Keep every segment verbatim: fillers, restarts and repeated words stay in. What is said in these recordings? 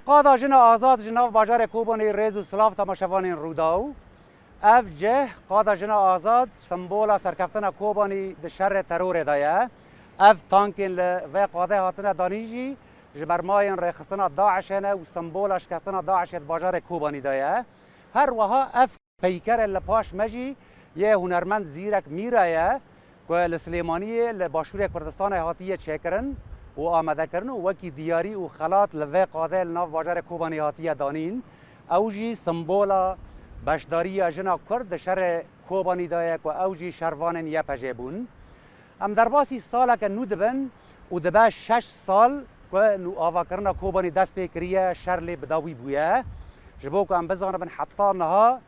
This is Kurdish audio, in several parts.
Qada Jina Azad ji nav bajarê Kobanê. Rêz û silav temaşevanên Rûdaw. Ev cih, Qada Jina Azad, sembola serkeftina Kobanî di şerê terorê de ye. Ev tankên li vê qadê hatine danîn jî ji bermayên rêxistina DAIŞ'ê ne û sembola şikestina DAIŞ'ê di bajarê Kobanî de ye. Her wiha ev peyker e li paş me jî yê hunermend Zîrek Mîra ye ku li Silêmaniyê li Başûrê Kurdistanê hatiye çêkirin û amadekirin û wekî diyarî û xelat li vê qadê li nav bajarê Kobanî hatiye danîn. Ew jî simbola beşdariya jina Kurd di şerê Kobanî de ye ku ew jî şervanên Y P J bûn. Em derbasî saleke nû dibin û dibe şeş sal ku nû avakirina Kobanî dest pê kiriye, şer lê bi dawî bûye. Ji bo ku em bizanibin heta niha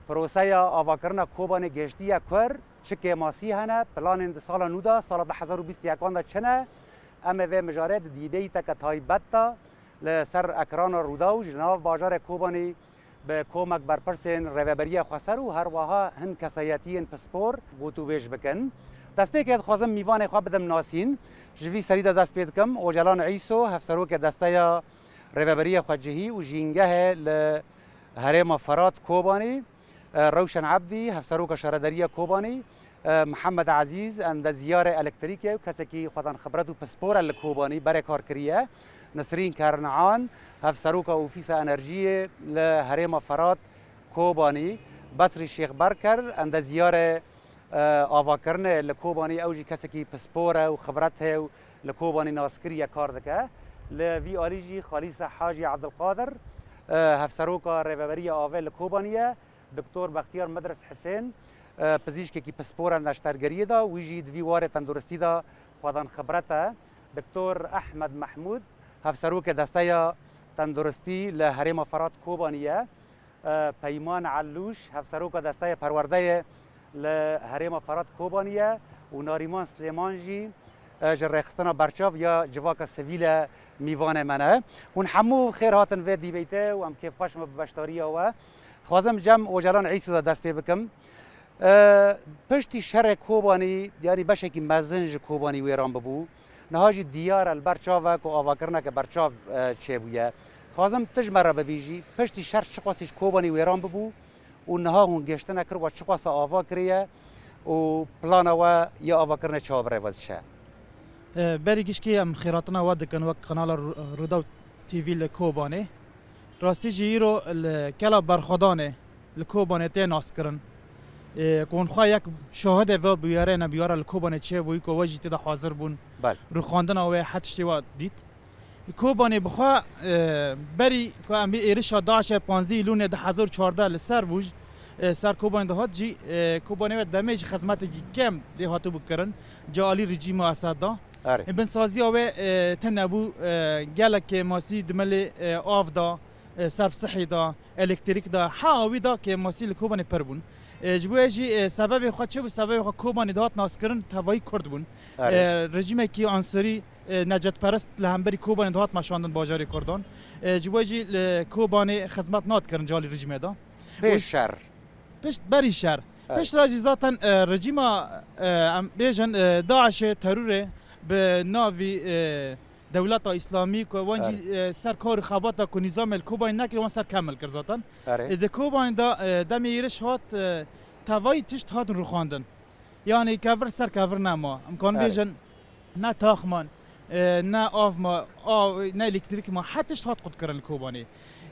proseya avakirina Kobanê gêştiye kur, çi kêmasî hene, planên di sala nû de, sala du hezar û bîst û yekan de çi ne, em ê vê mijarê di dîbeyteke taybet de li ser ekrana Rûdaw ji nav bajarê Kobanî bi komek berpirsên Rêveberiya Xweser û her wiha hin kesayetiyên pispor gotûbêj bikin. Destpêkê dixwazim mîvanê xwe bidim nasîn. Ji vî serî de dest pê dikim, Ocalan Îso, hevserokê desteya Rêveberiya Xwecihî û Jîngehê li herêma Ferat Kobanî, e, Rewşen Ebdî, hevseroka şaredariya Kobanî, e, Mihemed Ezîz, endezyarê elektrîkê û kesekî xwedan xibret û pispor e li Kobanî, berê kar kiriye. Nisrîn Kernian, hevseroka Ofîsa Enerjiyê li herêma Ferat Kobanî, Besrî Şêx Berker, endezyarê, e, avakirinê li Kobanî, ew jî kesekî pispor e û xibret heye û li Kobanî nas kiriye kar dike. Li vî alî jî Xalîsa Hacî Ebdilqadir, e, hevseroka Rêveberiya Avê li Kobanî ye. Doktor Bextiyar Midris Hisên, e, pizîşkekî pispor e neştergeriyê de, wî jî di vî warê tenduristî de xwedan xibret e. Doktor Ehmed Mehmûd, hevserokê desteya tenduristî li herêma Ferat Kobanî ye. E, Peyman Ellûş, hevseroka desteya perwerdeyê li herêma Ferat Kobanî ye û Narîman Silêman jî, e, ji rêxistina berçav ya civaka sivîl e, mîvanê me ne. Hûn hemû xêr hatin vê dîbeytê û em kêfxweş me bi beşdariya we. Dixwazim cem Ocalan Îsû de dest pê bikim. E, piştî şerê Kobanî, yanî beşekî mezin ji Kobanî wêran bibû. Niha jî diyar e, li ber çav e ku avakirineke berçav, e, çêbûye. Dixwazim tu ji me re bibêjî, piştî şer çiqasî ji Kobanî wêran bibû û niha hûn gêştine kir we çiqasa ava kiriye û plana we ya avakirinê çawa bi rê ve diçe? E, berî gişkî em xêratina we dikin wek kanala Ru-, Rûdaw T V li Kobanê. Rastî jî îro li kela berxwedanê li Kobanê tê naskirin. E, ku hûn xwe yek şahidê ve bûyerê ne bûyera li Kobanê çêbûyî ku we jî tê de hazir bûn. Bel. Rûxandina wê her tiştê we dît. Kobanê bi xwe, e, berî ku em bê êrişa DAIŞ'ê panzdeh Îlûnê du hezar û çardeh li ser bû, e, ser Kobanê dihat jî, e, Kobanê wê demê jî xizmetekî kêm lê hatibû kirin, ji alî rejîma Esed de. Erê. E, binsaziya wê, e, tune bû, e, gelek kêmasî di milê, e, av de, e, serf sihî de, elektrîk de, heya wî de kêmasî li Kobanê pir bûn. E, ji bo wê jî, e, sebebê xwe çi bû? Sebebê xwe Kobanê dihat naskirin tevayî Kurd bûn. Erê. E, rejîmekî ansarî, e, necetperest li hemberî Kobanê dihat meşandin bajarê Kurdan. E, ji bo jî li Kobanê xizmet nadikirin calî rejîmê de. Pêş şer. Pişt berî şer. Evet. Pişt re jî zaten, e, rejîma, e, em bêjin, e, DAIŞ'ê terorê bi navî, e, Dewleta Îslamî ku wan jî, Evet. e, ser kar û xebata ku nîzamê li Kobanê nekir, wan ser Kemil kir zaten. Evet. E, di Kobanê de, e, demê êriş hat, e, tevayî tişt hatin rûxandin. Yanî kevir ser kevir nema. Em kan Evet. bêjin ne tax man, e, ne av ma, a, ne elektrîk ma, her tişt hat qutkirin li Kobanê.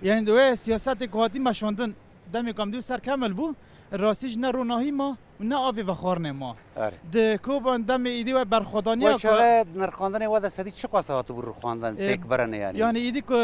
Yanî di wê siyasetê ku hatî meşandin, demê ku em dî ser Kemil bû, rastî jî ne ronahî ma û ne avê vexwarinê ma. Erê. Di Koban demê îdî we berxwedanî We ya ku çaxê di nirxandinê we de sedî çiqas hatibû rûxandin, E, pêk birine yanî? Yanî îdî ku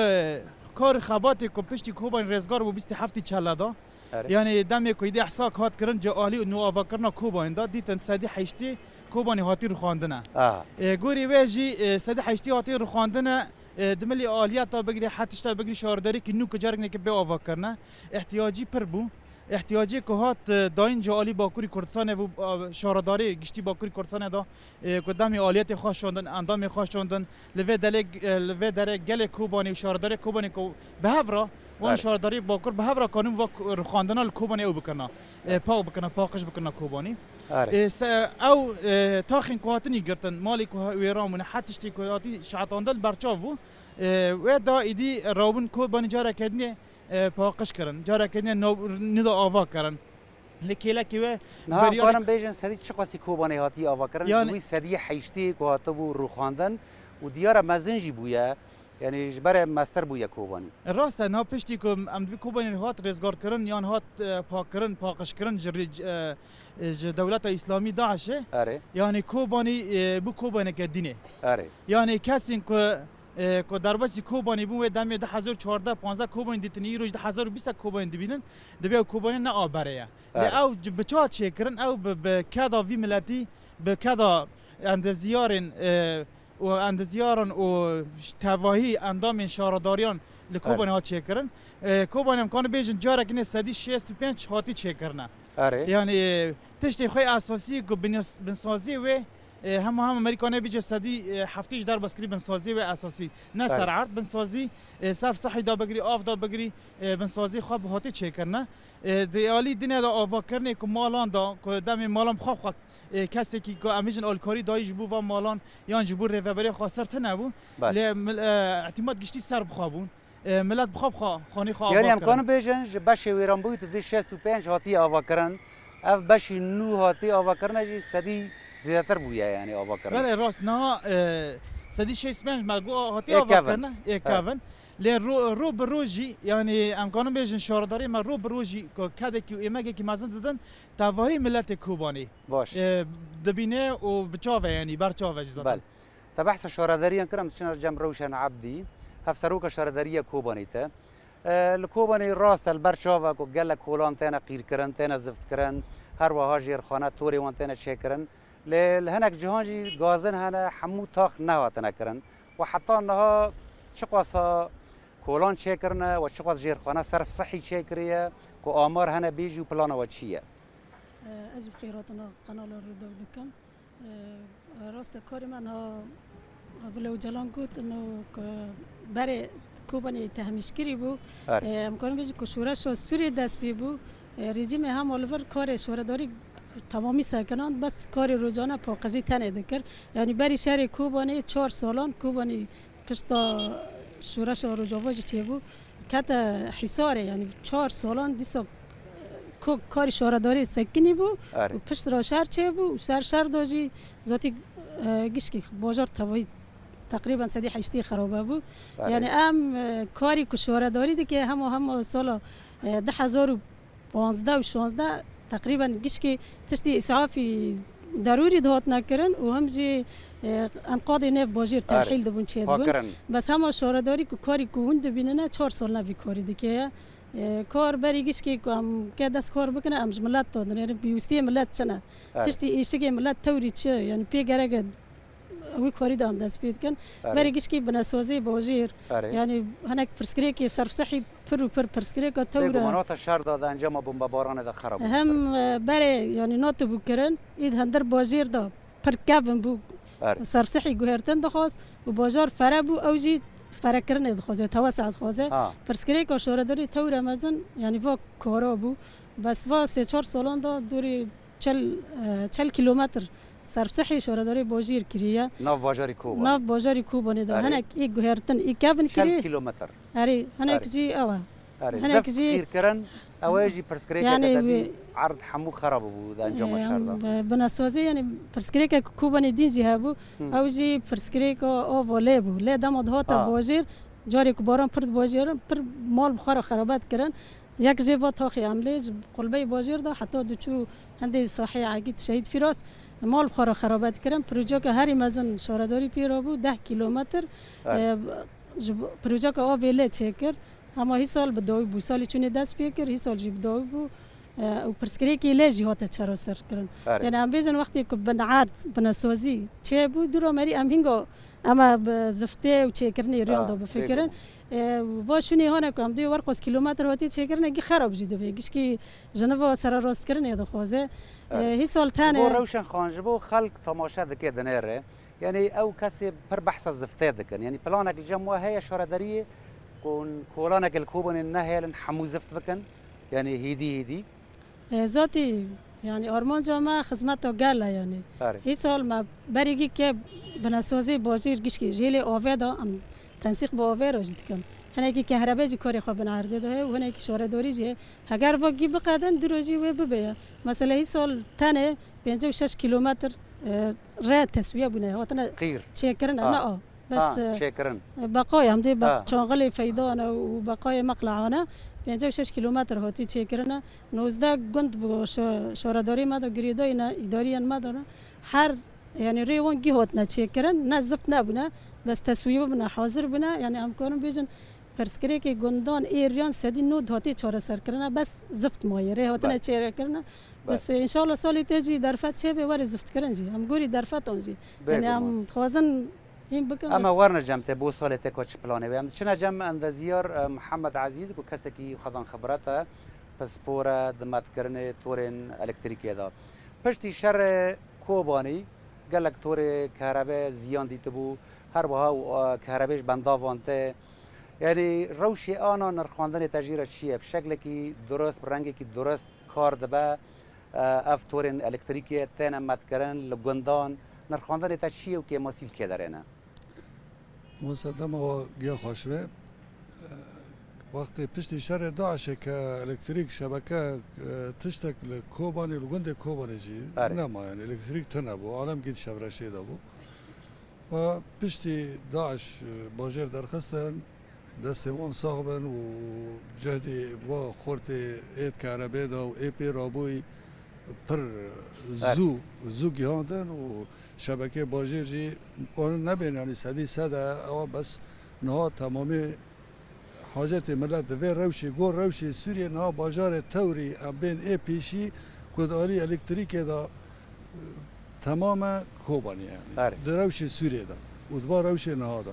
kar û xebatê ku piştî Koban rêzgar bû bîst û heftî çele de. Erê. Yanî demê ku îdî ehsak hat kirin, ca alî û nûavakirina Kobanê de dîtin sedî heştî Kobanê hatî rûxandine. Aha. E, gorî wê jî, e, sedî heştî hatî rûxandine, e, di milî aliyeta bigirî, her tişta bigirî, şaredarîkî nû ku careknekê bê ava kirine, ihtiyacî pir bû. Îhtiyacê ku hat, e, dayîn ji alî Bakurî Kurdistanê bû, e, şaredarê giştî Bakurî Kurdistanê da, e, ku demê aliyetê xwe şandin, endamê xwe şandin, li vê delê, e, li vê derê gelê Kobanê û şaredarê Kobanê ku bi hev re, wan Erê. şaredarê Bakur bi hev re kanûn va ku-, rûxandina li Kobanê ew bikirina, e, Erê. pak bikirina, paqij bikirina Kobanî. Erê. E, se-, ew, e, taxên ku hatinî girtin, malê ku ha-, wêran bûne, her tiştê ku hatî şehetandin berçav bû. E, wê da îdî rawbûn Kobanî careke dinê, e, paqij kirin. Careke dinê nav-, nida ava kirin. Li kêlekê wê Niha em beriyarê karin bêjin sedî çiqasî Kobanê hatiye ava kirin? Yani Ji wî sediyê heştê ku hatibû rûxandin û diyara mezin jî bûye. Yani ji berê mestir bûye Kobanî. Rast e, niha piştî ku em dibî Kobanî hat rêzgar kirin yan hat, e, pak kirin, paqij kirin ji rê-, e, e, ji dewleta Îslamî DAIŞê. Erê. Yani Kobanî, e, bû Kobaneke dînê. Erê. Yani kesên ku, e, ku derbasî Kobanî bûn wê demê du hezar û çardeh panzdeh Kobanî dîtin, îro ji du hezar û bîst Kobanî dibînin, dibê ew Kobanî ne a berê ye. Lê Erê. ew bi çawa çêkirin? Ew bi, bi keda vî miletî, bi keda endeziyarên, e, û endezyaran û tevahî endamên şaredariyan li Erê. Kobanê hat çêkirin. E, Kobanê em kanin bêjin carekî ne sedî şêst û pênc hatî çêkirine. Erê. Yani, e, tiştê xwe esasî ku binyas-, binsaziyê wê, e, hema hema Amerîka nebêje sedî, e, heftê ji derbas kirî binsaziyê wê esasî. Ne Erê. ser erd binsazî, e, ser sehî da bigirî, av da bigirî, e, binsaziyê xwe bi hatî çêkirine. E, di alî dinê de avakirinê ku malan da, ku demê malan bi xwe xwe, e, kesekî ku em bêjin alkarî dayî ji bo van malan yan ji bo rêveberiya xwestir tune bû. Belê. Lê mil-, e, îtîmat giştî ser bi xwe bûn. E, milet bi xwe bi xwe xanî xwe Yani ava em kirin. kanin bêjin ji beşê wêranbûyî tu dibî şêst û pênc hatiye avakirin. Ev beşî nû hatiye avakirine jî sedî zêdetir bûye yani avakirin. Belê rast niha, e, sedî şêst û pênc me got hatiye Ê kevin. avakirine. Ê Evet. kevin. Lê ro-, ro bi rojî, yani em kanin bêjin şaredarê me ro bi rojî ku kedekî û êmegekî mezin didin, tevahî miletê Kobanê, Baş. e, dibîne û bi çav e, yani ber çav e jî zaten. Bel. Te behsa şaredariyan kir, em diçin cem Rewşen Ebdî. Hevseroka şaredariya Kobanê te. E, li Kobanê rast e, li ber çav e ku gelek kolan têne qîrkirin, têne ziftkirin, her wiha jêrxane torê wan têne çêkirin. Lê li hinek cihan jî gazin hene, hemû tax nehatine kirin. Û heta niha çiqasa kolan çêkirine we çiqas jêrxane serf sihî çêkiriye ku amar hene bêjî û plana we çi ye? Ez jî bi xêr hatina qenala Rûdaw dikim. Rast e, karê me niha Vilo Celan got, no ku berê Kobanê tehmîşkirî bû. Erê. Em karin bêjin ku şoreşa Sûriyê dest pê bû. Rejîmê hema li vir karê şoredarî temamî sekinand, bes karê rojane paqijî tenê dikir. Yanî berî şerê Kobanê çar salan Kobanê pişta şoreşa Rojava jî çêbû, kete hîsarê, yanî çar salan dîsa, e, ko-, karî şaredarî sekinî bû Erê. û pişt re şer çêbû û ser şer de jî zatî, e, gişkî bajar tevahî teqrîben sedî heştî xerabe bû. Erê. Yanî em, e, karî ku şaredarî dike hema hema sala, e, du hezar û panzdeh û şanzdeh teqrîben gişkî tiştî îsafî derûrî dihatine kirin û him jî, e, enqadê nêv bajêr Erê. terhîl dibûn, çêdibûn. Pakirin. Bes hema şaredarî ku karî ku hûn dibînine çar sal ne vî karî dike ye. E, kar berî gişkî ku em ke dest kar bikine, em ji milet de dinêrin, pêwîstiyê milet çi ne? Erê. Tiştî êşigê milet tewrî çi, yanî pê gerek e wî karî de em dest pê dikin. Erê. Berê gişkî binesazî bajêr. Erê. Yanî hinek pirsgirêkê serfsehî pir û pir pirsgirêka Lê tewr e. Gumanata şer de di encama bombebaranê de xerab bû. Hem, e, berê, yanî NATO bû kirin, îd hundir bajêr de pir kevin bû. Erê. Serfsehî guhertin dixwaz û bajar fere bû, ew jî ferekirinê dixwaze, tewesea dixwaze. Ha. Pirsgirêka şaredarî tewr e mezin, yanî va kara bû. Bes va sê çar salan de dûrî çel, e, çel kîlometr serfsehî şaredarî bajêr kiriye. Nav bajarî Kobanê. Nav bajarî Kobanê de Erê. hinek î guhertin, î kevin Çel kirî. kîlometr. Erê, hinek Erê. jî ew e. Erê. Hinek Zeft jî qîrkirin, ew ê jî pirsgirêkeke Yanî te dî wî erd hemû xerab bû di encama Em, şer de. bi-, binesazî, yanî pirsgirêkek Kobanê din jî hebû, Hı. ew jî pirsgirêka ava lê bû. Lê dema dihata Ha. bajêr, carê ku baran pir dibajêrin, pir mal bi xwe re xerabe dikirin. Yek jê va taxê em lê ji qulbeyê bajêr de heta diçû hindê saheyê Egîd Şehîd Fîras mal bi xwe re xerabe dikirin. Projeka herî mezin şaredarî pê re bû deh kîlometr. Evet. E, ji bo-, projeka avê lê çêkir. Hema hîsal bi dawî bû. Salê çûnê dest pê kir, hîsal jî bi dawî bû. E, û pirsgirêkê lê jî hate çareser kirin. Evet. Yani em bêjin wextê ku bin erd, binesazî çêbû, dûra merî em hînga Ema bi ziftê û çêkirinê riyan da bifikirin. E, va şûnê hane ku em dê werqos kîlometr hatî çêkirine gî xerab jî dibe. Gişkî jiniva sererastkirinê dixwaze. E, Erê. Hîsal Ji bo tenê rewşên xan, ji bo xelk temaşe dike dinêre. Yanî ew kesê pir behsa ziftê dikin. Yanî planek li cem we heye şaredariyê ku kolanek li Kobanê nehêlin hemû zift bikin. Yanî hêdî hêdî. E, zatî, yanî armanca me xizmeta gel e yanî. Erê. Îsal me berî gî ke binesazî bajêr gişkî jêlê avê de em tensîq bi avê re jî dikin. Hinekî kehrebê jî karê xwe bin erdê de heye û hinekî şaredarî jî heye. Heger va gî biqedin, dû re jî wê bibe ye. Mesela îsal tenê pêncî û şeş kîlometr, e, re teswiye bûne, hatine Qîr. Çêkirine, Ha. ne a. Bes, Ha, e, çêkirin. Beqayê em dê beq-, Ha. Çanxilê Feydan e û beqayê Meqlehan e. Pêncî û şeş kîlometr hatî çêkirine. Nozdeh gund bi şo-, şaredarî me de girêdayî ne, îdariyên me de ne. Her, yanî rê wan gî hatine çêkirin, ne zift nebûne, bes teswî bûne, hazir bûne. Yanî em karin bêjin, pirsgirêkê gundan ê riyan sedî nod hatî çareserkirine, bes zift maye, rê hatine Belê. Çêkirine. Belê. Bes, e, înşallah salê te jî derfet çêbe, were ziftkirin jî. Em gorî derfetan jî. Yanî Bêguman. Em dixwazin Hîn bikin Em ê ez. Werine cem te bo salê te ka çi planê wê. Em diçine cem endeziyar, e, Mihemed Ezîz ku kesekî xwedan xibret e, pispor e di metkirinê torên elektrîkê de. Piştî şerê Kobanî gelek torê kerebe ziyan dîtibû. Her wiha û, e, kerebê ji bendavan te. Yanî rewşê ana nirxandinê te jî re çi ye? Bi şeklekî durist, bi rengekî durist kar dibe. E, ev torên elektrîkê têne metkirin li gundan. Nirxandinê te çi ye û kêmasî li kê derê ne? Masa dema wa giya xweş be. E, wextê piştî şerê DAIŞê ke elektrîk şebeke, e, tiştek li Kobanê, li gundê Kobanê jî Erê. Nema, yani elektrîk tune bû. Alem gî di şevreşê de bû. Ve piştî DAIŞ, e, bajêr derxistin, destê wan sax bin û cehdê va xortê ê di kerebê de û ê pê rabûyî pir Erê. Zû, zû gihandin û şebekê bajêr jî kanin nebên, yanî sedî sed e, ewa bes niha temamê hacetê milet di vê rewşê, gor rewşê Sûriyê niha bajarê tewrî em bên ê pêşî ku di alî elektrîkê de, e, temame Kobanî yani. Erê. Di rewşê Sûriyê de û di va rewşê niha de.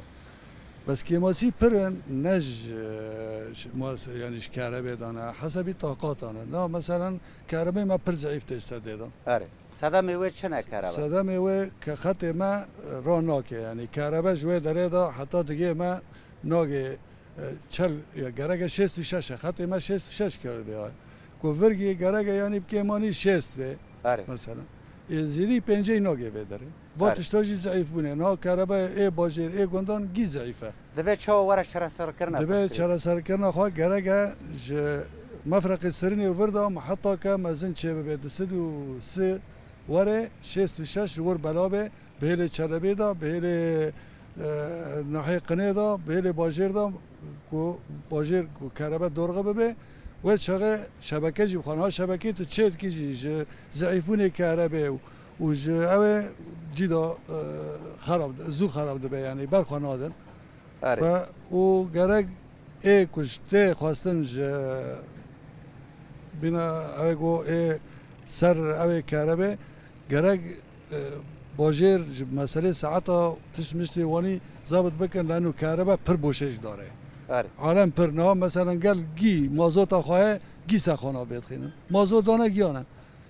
Bes kêmasî pir in, ne ji, e, ji mas-, yani ji kerebê de ne, hesabî taqatan e. Na, meselen, kerebê me pir zeîf tê ji sedê de. Erê. Sedemê wê çi ne kerebe? Sedemê wê ke xetê me, e, ra nake, yani kerebe ji wê derê de heta digê me nagê, e, çel, ya gereke şêst û şeş e. Xetê me şêst û şeş kerdê ya. Ku virgî gereke yani bi kêmanî şêst be. Erê. Mesela. Ê zêdî pêncê nagê vê derê. Va Erê. Tişta jî zeîf bûne. Niha kerebe ê bajêr, ê gundan gî zeîf e. Divê çawa were çareserkirina Divê pirsgirêk? Çareserkirina xwe gereke ji mefreqê serînê û vir de heta ke mezin çê bibe. Di sed û sê were şêst û şeş ji wir bela be. Bi hêlê Çelebê de, bi hêlê, e, nahê Qinê de, bi hêlê bajêr de, ku bajêr ku kerebe dorxe bibe, wê çaxê şebeke jî bixwe. Ha şebekê tu çê dikî jî ji zeîfbûnê kerebê û, û ji ew ê cî de, e, xerab, zû xerab dibe, yanî berxwe nadin. Erê. Ve û gerek ê ku ji tê xwestin ji bîna ew ê ku ê ser ew ê kerebe gerek, e, bajêr ji meselê saeta tişt miştê wanî zabit bikin, leno kerebe pir boşê ji dare. Erê. Alem pir niha meselen gel gî mazota xwe ye, gî sexana vê dixînin. Mazot dane giyane.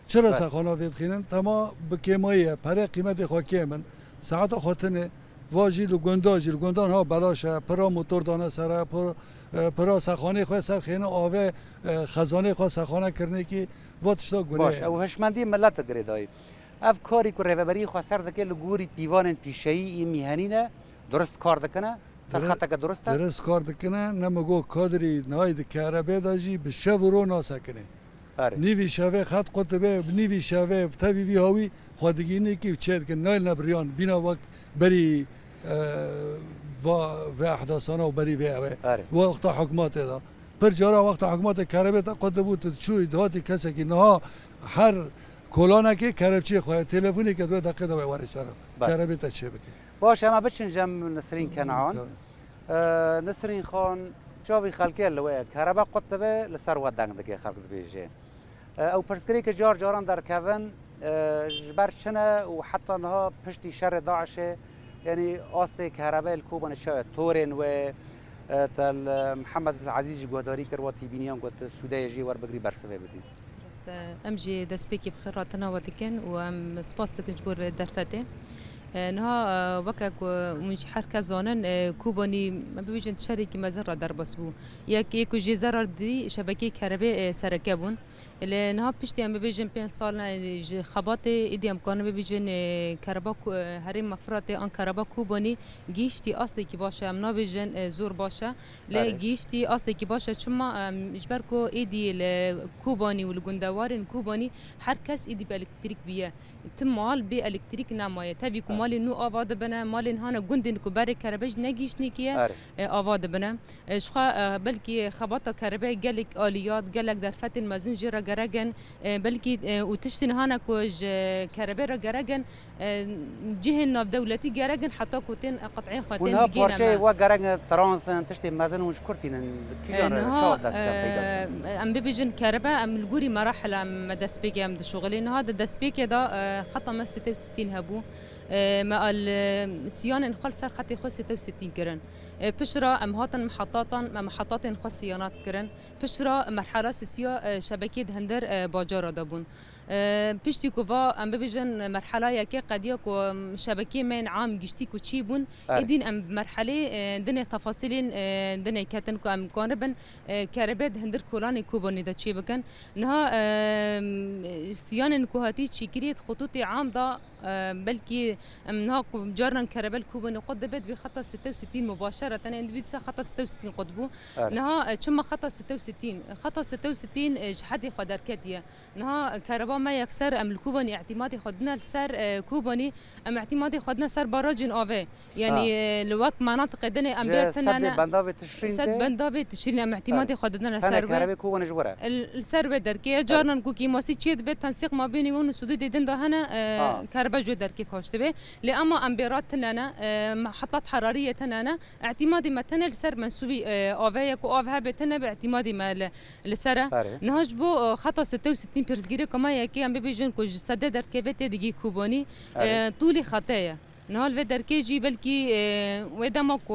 Çira Be. Sexana vê dixînin, tema bi kêmayî ye, perê qîmetê xwe kêm in, saeta xwe tune, va jî li gunda jî, li gundan ha belaş e, pira motor dane ser e, pir-, e, pira sexanê xwe ser xêne ave, e, xezanê xwe sexane kirinê kî va tişta gune Baş, ye. Ew hişmendî milet girêdayî. Ev karî ku rêveberî xwe ser dike li gorî pîvanên pîşeyî ê mîhenî ne, durist kar dikine? Ser Dire-, xeteke durist e? Dirist kar dikine, ne mi got kadrî nayê di kerebê de jî bi şev û ro nasekine. Erê. Nîvî şevê xet qut dibe, nîvî şevê tevî vî hawî xwe digînî kî çê dikin. Nayê ne bi riyan, bîna wek berî, e, va, vê ehdasana û berî vê ew e. Erê. Wexta hikûmetê de. Pir cara wexta hikûmetê kerebê te qut dibû, tu çûyî dihatî kesekî niha her kolanekê kerebçiyê xwe ye. Telefonê ke di wê deqê de wê were şere. Belê. Kerebê te çê bike. Baş, em ê biçin cem Nisrîn Kenan. Tabii. Ee, Nisrîn Xan, çavî xelkê li we ye. Kerebe qut dibe, li ser we deng dike, xelk dibêje. Ee, ew pirsgirêkê car caran derkevin, ee, ji ber çi ne û heta niha piştî şerê DAIŞê Yanî astê kerebeyê li Kobanê çawa ye? Torên wê, e, te li Mihemed Ezîz jî guhdarî kir, wa tîbîniyan got, sûdeyê jî werbigirî bersivê bidî. Rast e, em jî destpêkê bi xêr hatina we dikin û em spas dikin ji bo vê derfetê. E, niha, e, weke ku hûn jî her kes zanin, e, Kobanî, em bibêjin, şerekî mezin re derbas bû. Yek ê ku jê zerar dî şebekeyê kerebê, e, sereke bûn. Lê niha piştî em bibêjin pênc sal ne, ji xebatê êdî em karin bibêjin, e, kereba ku, e, herêma Firatê an kereba Kobanî gihîştî astekî baş e, em nabêjin, e, zor baş e. Lê Erê. Gihîştî astekî baş e, çima, em, ji ber ku êdî li Kobanî û li gundewarên Kobanî her kes êdî bi elektrîk bûye. Ti mal bê elektrîk nemaye. Tevî ku Erê. Malên nû ava dibine, malên hane gundên ku berê kerebe jî negihîştnî kiye, Erê. E, ava dibine. E, ji xwe, e, belkî xebata kerebeyê gelek aliyat, gelek derfetên mezin jê re gerek in. E, belkî, e, û tiştên hane ku ji kerebê re gerek in, e, cihên navdewletî gerek in heta ku tên qet'eyên xwe Hûn tên ha digihîne parçeyê me. We gerek in, trans in, tiştê mezin hûn ji kur tînin? Kîjan E, re niha, çawa dest pê peyda dikin? E, em bibêjin kerebe, em li gorî merahila me destpêkê em dişuxilî. Niha di destpêkê de, e, xeta me sêtê û sîtîn hebû. E, me al, e, siyanên xwe li ser xetê xwe sêtê û sîtîn kirin. E, pişt re em hatin mihetatan, me mihetatên xwe siyanat kirin. Pişt re merhela sisiya, e, şebekê di hinder, e, bacara de bûn. E, piştî ku va, em bibêjin, merhela yekê qediya ku, em, şebekê me yên am giştî ku çî bûn, Erê. Êdîn em merhelê, e, dinê tefasîlên, e, dinê ketin ku em kanibin, e, kerebe di hindir kolanê Kobanê de çê bikin. Niha, e, siyanên ku hatî çîkirî di xutûtê am da, e, belkî em niha ku carinan kerebe li Kobanê qut dibe, dibê xeta sêtê û sîtîn mubaşer e, tenê dibî dîsa xeta sêtê û sîtîn qut bû. Erê. Niha, e, çima xeta sêtê û sîtîn? Xeta sêtê û sîtîn, e, ji hedê xwe derketiye. Niha kereba me yekser, em li Kobanî îtîmadê xwe dine li ser, e, Kobanî, em îtîmadê xwe dine ser barajên avê. Yanî, Ha. E, li wek manatiqê dinê em Ji bêr sedê tine ne, bendavê Tişrîn sed tê? Bendavê Tişrîn em îtîmadê Erê. Xwe didine li Tenê ser wê. Kerevê Kobanê ji we re? Li, li ser wê derkê ye. Erê. Carinan ku kêmasî çê dibe, tensîq mabênê wan û sûdûdê din de hene, e, Ha. Kerebe ji wê derkê kaş dibe. Lê ema em bêra tine ne, e, me hetat herariyê tine ne. Îtîmadê me tenê li ser mensûbî, e, avê ye ku av hebe tine be îtîmadê me li, li ser e. Erê. Niha ji bo, e, xeta sêtê û sîtîn pirsgirêka me yekê em bibêjin ku ji sedê derdikeve tê digî Kobanî, Erê. E, tûlî xetê ye. Niha li vê derkê jî belkî, e, wê dema ku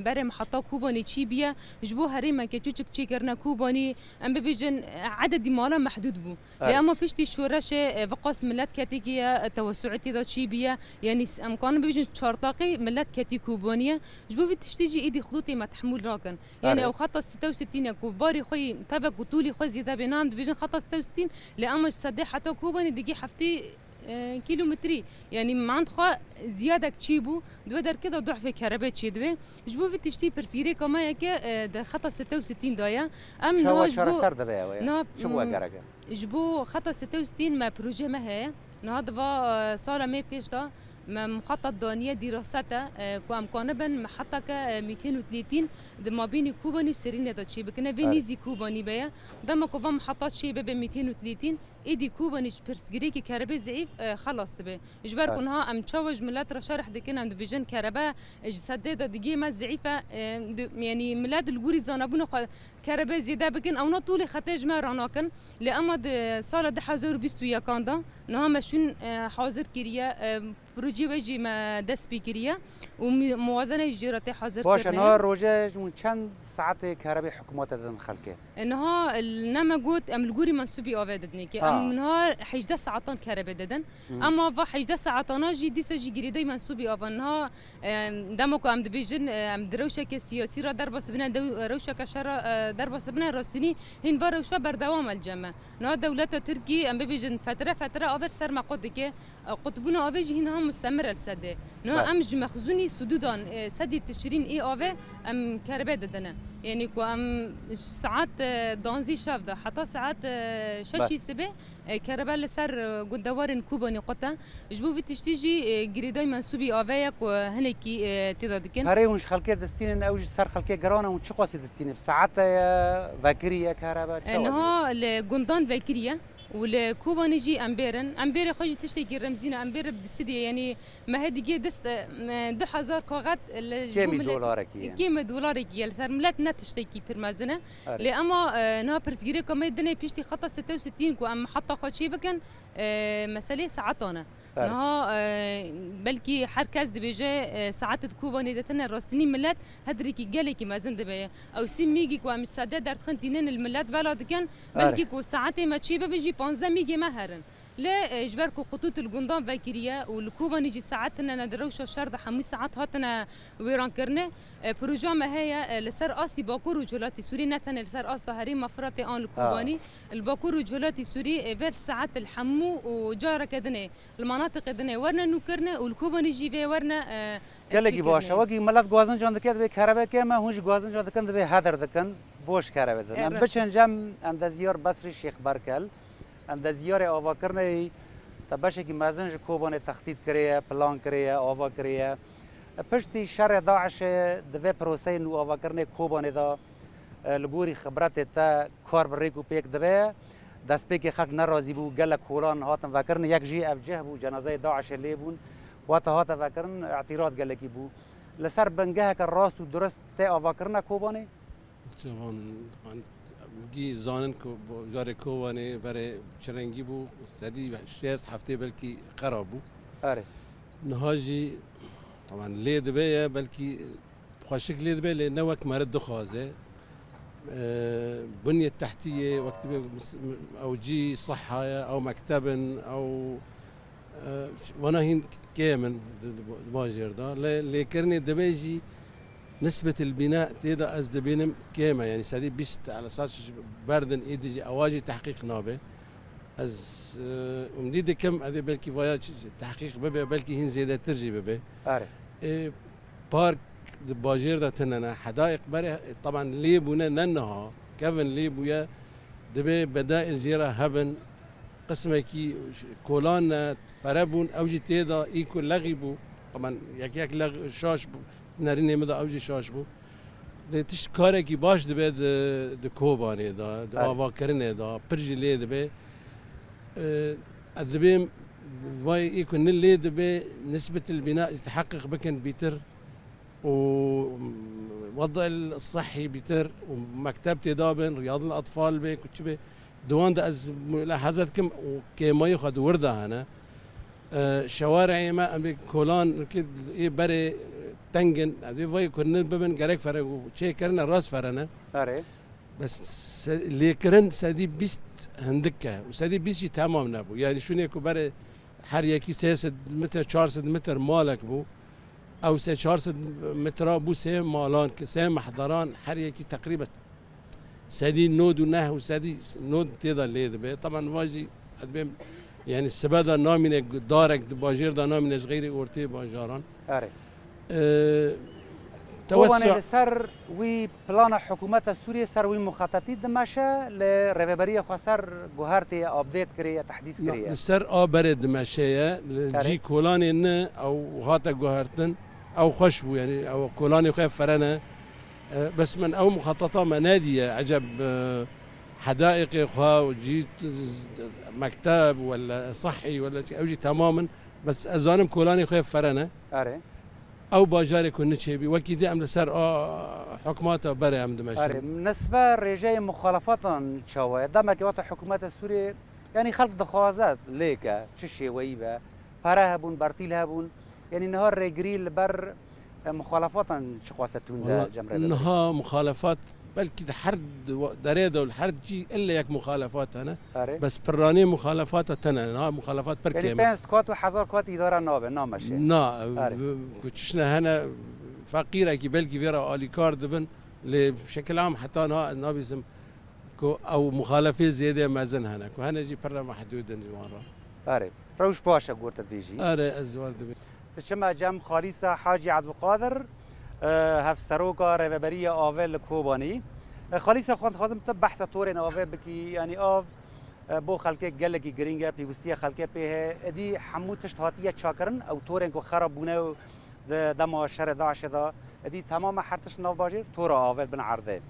berê miheta Kobanî çî bûye, ji bo herêmeke çûçik çêkirine Kobanî, em bibêjin, e, ededî mala mehdûd bû. Lê Erê. Ema piştî şoreşê, e, viqas milet ketî kiye, e, tewesuetê de çî bûye, yanî s-, em kanin bibêjin çar taqî milet ketî Kobanî ye. Ji bo vî tiştî jî êdî xidûtê me tehmûl nakin. Yanî Erê. Ew xeta sêtê û sîtîn e ku barê xwe yî tevek û tûlî xwe zêde bê, niha em dibêjin xeta sêtê û sîtîn, lê ema ji sedê heta Kobanî digî heftê, e, kîlometrî. Yanî mand xwe ziyadek çî bû, di wê derkê de duhfê kerebe çê dibe. Ji bo vî tiştî pirsgirêka me yeke, e, di xeta sêtê û sîtîn de ye. Em Çawa niha ji bo çareser dibe ew ya? Niha, Çi bû mm, gerek e? Ji bo xeta sêtê û sîtîn me projê me heye. Niha di va, e, sala me pêş de me muxatat daniye dîraset e, e, ku em kanibin me hetake, e, mîtên û tlîtîn di mabînî Kobanî û Serînê de çê bikine. Vê Erê. Nîzî Kobanî be ye. Dema ku va muhatat çê bibe mîtên û tlîtîn, êdî Kobanî ji pirsgirêkî kerebê zeîf, e, xelas dibe. Ji ber Erê. Ku niha em çawa ji milet re şerh dikin, em dibêjin kerebe, e, ji sedê de digê me zeîf e, e, di, yanî milet li gorî zanabûna xwe kerebe zêde bikin, ewna tûlî xetê ji me ranakin. Lê ema di sala du hezar û bîst û yekan de niha me şûn, e, hazir kiriye, e, projê wê jî me dest pê kiriye û mi-, muwazene jî jê re tê hazir Baş e, kirinê. Niha roje ji hûn çend saetê kerebê hikûmetê didin xelkê? E, niha, e, ne me got, em li gorî mensûbî avê didinê ki. Ha. Em niha hejdeh saetan kerebe didin. Hı. Ema va hejdeh saetana jî dîsa jî girêdayî mensûbî ava. Niha, e, dema ku em dibêjin, e, em di rewşeke siyasî re derbas dibine, dew-, rewşeke şer re, e, derbas dibine, rastînî hîn va rewşa berdewam e li cem me. Niha dewleta Tirkî, em bibêjin, fetre fetre avê li ser me qut dike. E, qutbûna avê jî hîn niha mustemir e li sedê. Niha Ber. Em ji mexzûnî sidûdan, e, sedî tişrîn ê avê em kerebe didine. Yanî ku em ji saet, e, danzî şev de heta saet, e, şeşî Ber. Sibê, e, kerebe li ser, e, gundewarên Kobanî qut e. Ji bo vî tiştî jî, e, girêdayî mensûbî avê ye ku hinekî, e, tê de dikin. Perê hûn ji xelkê distînin, ew ji ser xelkê giran e, hûn çiqasî distînin? Bi saete ye, vekirî ye kerebe, E, çawa niha dibe? Li gundan vekirî ye. Û li Kobanê jî em bêrin. Em bêrê xwe jî tiştekî remzîn e. Em bêrê bi disidê, yanî me hê digê dist, e, me du hezar kaxet li ji bo Kêmî milet-, dolarekî ye. Kêmî dolarekî ye. Li ser milet ne tiştekî pir mezin e. Erê. Lê ema, e, niha pirsgirêka me dinê piştî xeta sitê û sitîn ku em heta xwe çê bikin, e, meselê saetan e. Erê. Niha, e, belkî her kes dibêje, e, saetê di Kobanê de tine rastinî milet hedrîkî gelekî mezin dibe. Ew sî mîgî ku em ji sedê derdixin tînin li milet bela dikin, Erê. belkî ku saetê me çê bibe jî panzdeh mîgê me herin. Lê, e, ji ber ku xitût li gundan vekiriye û li Kobanê jî saet tine ne di rewşa şer de hemû saet hatine wêrankirinê, e, proja me heye, e, li ser astî Bakur û Rojhilatî Sûrî, ne tenê li ser asta Herêma Firatê an li Ha. Kobanî, li Bakur û Rojhilatî Sûrî, e, vê saet li hemû û careke dinê li manatiqê dinê werne nûkirine û li Kobanî jî vê werne, e, Gelekî çêkirine. Baş e. Wekî milet gwazincan dike divê kerebe kêm e, hûn jî gwazincan dikin divê heder dikin, boş kerebe din. E, Em rast e. biçin cem endeziyar Besrî Şêx Berkel. Endeziyarê avakirinê te beşekî mezin ji Kobanê textît kiriye, plan kiriye, ava kiriye. Piştî şerê DAIŞê di vê proseyê nûavakirinê Kobanê de, e, li gorî xibretê te kar bi rêk û pêk dibe. Destpêkê xelk nerazî bû, gelek kolan hatin vekirin. Yek jî ev cih bû, cenazeyê DAIŞê lê bûn. Wate hate vekirin, îtîrat gelekî bû. Li ser bingeheke rast û durist tê avakirina Kobanê? Çavan, van, gî zanin ku bo-, jarê Kobanê berê çi rengî bû, sedî şêst heftê belkî xera bû. Erê. Niha jî, taban lê dibe ye, belkî xweşik lê dibe, lê ne wek meriv dixwaze. Ee, bunyet tehtî yê, wek dibe mis-, ew cî siha ye, ew mekteb in, ew, e, wana hîn kêm in di, di, di bajêr de. Lê lêkirinê dibe jî nisbetil bîna tê de ez dibînim kêm e. Yanî sedî bîst, ala esas ji berdin êdî jî ewa jî tehqîq nabe. Ez, e, umdî dikim, edê belkî vaya çi-, çi-, tehqîq bibe, belkî hîn zêdetir jî bibe. Erê. E, park di bajêr de tune ne. Hedaiq berê, e, taban lê bûne ne niha. Kevin lê bûye, dibe bedaîl jê re hebin. Qismekî kolan ne, fere bûn, ew jî tê de, î ku lexî bû. Taban yek yek lex şaş bû. Nerînê min de ew jî şaş bû. Lê tişt karekî baş dibe di, di Kobanê de, di Erê. avakirinê de, pir jî lê dibe. E, ez dibêm vay ê ku ne lê dibe, nisbetil bîna ji teheqqiq bikin bîtir û wed'il sihî bîtir û mekteb tê de bin, riyadil atfal be, ku çi be. Di wan de ez mulahaza dikim û kêmayî xwe di wir de hene. E, şewareyê me, em ê kolan ki ê berê teng in, em ê vayê kurinin bibin, gerek fere û çêkirine rast ferene. Erê. Bes se-, lêkirin sedî bîst hindik e û sedî bîst jî temam nebû. Yani şûnê ku berê her yekî sê sed metre, çar sed metre malek bû. Ew sê çar sed metre bû sê malan, sê mehdaran, her yekî teqrîben sedî nod û neh û sedî nod tê de lê dibe. Taban va jî ez dibêm, yani sibe de namîne, darek di bajêr de namîne ji xeyrê ortê bajaran. Erê. Ee, Kobanê tewessa- li ser wî plana hikûmeta Sûriyê, ser wî muxatetî dimeşe, li Rêveberiya Xweser guhertê, update kiriye, tehdîs kiriye. Li ser a berê dimeşe ye, li Erê. cî kolanê ne, ew hate guhertin, ew xweş bû, yani ew kolanê xwe ferene. E, bes min ew muxatata me nediye, eceb, e, hedaiqê xwe û cî, mekteb wala sihî wala çi, ew jî temam in. Bes ez zanim kolanê xwe ferene. Erê. Ew bajarê ku niçêbî, wekî dî em li ser a hikûmeta berê em dimeşin. Erê, nisbe rêjeyê muxalefatan çawa ye? Demekê wata hikûmeta Sûriyê, yanî xelk dixwaze lêke, çi şêweyî be, pere hebûn, bertîl hebûn, yanî niha rêgirî li ber, e, muxalefatan çiqas e tund e Wala cem rêveberê? Niha muxalefat belkî di her di-, derê de û li her cî elle yek muxalefat hene. Erê. Bes pirranî muxalefata tene, niha muxalefat pir Yanî kêm e. pênc kat û hezar kat îdare nabe, nameşe. Na, Erê. ku çişne hene feqîrekî belkî vê re alîkar dibin, lê şekil am heta niha ez nabîsim ku ew muxalefê zêdê mezin hene, ku hene jî pir re mehdûd in ji wan re. Erê. Rewş baş e, got dibêjî. Erê, ez wan dibêm. Diçime cem Xalîsa Hacî Ebdulqadir, e, hevseroka Rêveberiya Avê li Kobanî. E, Xalîsa, xwe dixwazim tu behsa torên avê bikî, yanî av, e, bo xelkê gelekî girîng e, pêwîstiya xelkê pê heye. Êdî hemû tişt hatiye çakirin, ew torên ku xera bûne û di dema şerê DAIŞê de, êdî temame her tişt nav bajêr tora avê bin erdê.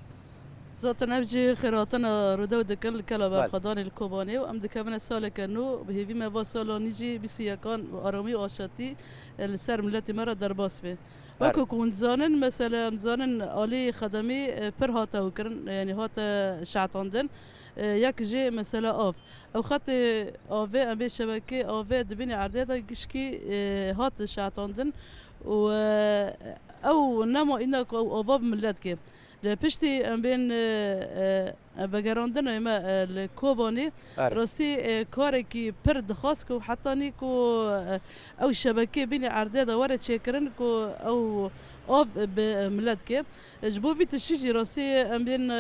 Zaten ev jî xêrhatina Rûdew dikin li Kela Belê. Berxwedanê li Kobanê û em dikevine saleke nû, bi hêvî me va sala nî jî bîst û yekan aramî û aşetî, e, li ser miletê me re derbas be. Berê. Wekî ku hûn dizanin, mesela em dizanin alî xedemî, e, pir hate ewkirin, yanî hate şehtandin, e, yek jê mesela av. Ew xetê avê, em bê şebekê avê di bînê erdê de gişkî, e, hat şehtandin û, e, ew nema îna ku ew ava bi milet ke. Lê piştî em bên, e, e, vegerandinê me, e, li Kobanê, Erê. rastî, e, karekî pir dixwast ku hetanî ku, e, ew şebekê bînê erdê de were çêkirin ku ew av bi milet ke. Ji bo vî tiştî jî rastî em bên, e,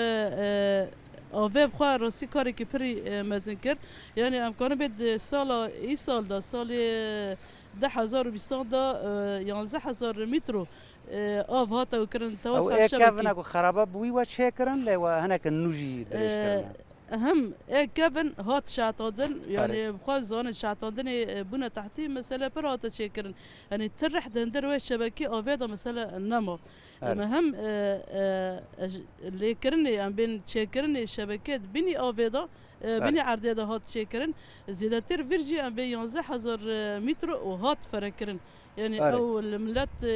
e, avê bi xwe rastî karekî pirî, e, mezin kir. Yanî em karin bê di sala, îsal de, salê du hezar û bîstan de, e, yanzdeh hezar mîtro, e, av hate û kirin. Ew ê kevine ku xerabe bi wî we çêkirin, lê we hineke nû jî dirêj kirine. E, hem ê kevin hat şehtandin, yanî Erê. bi xwe zanin şehtandinê, e, bûne tehtî, mesele pir hate çêkirin. Yanî ti rih di hindir wê şebekê avê de mesele nema. Erê. Em hem, e, e, e, j-, lêkirinê, em bên çêkirinê şebekê di bînî avê de, e, Erê. bînî erdê de hat çêkirin. Zêdetir vir jî em bê yanzdeh hezar, e, mîtro û hat ferekirin. Yanî Erê. ew li milet, e,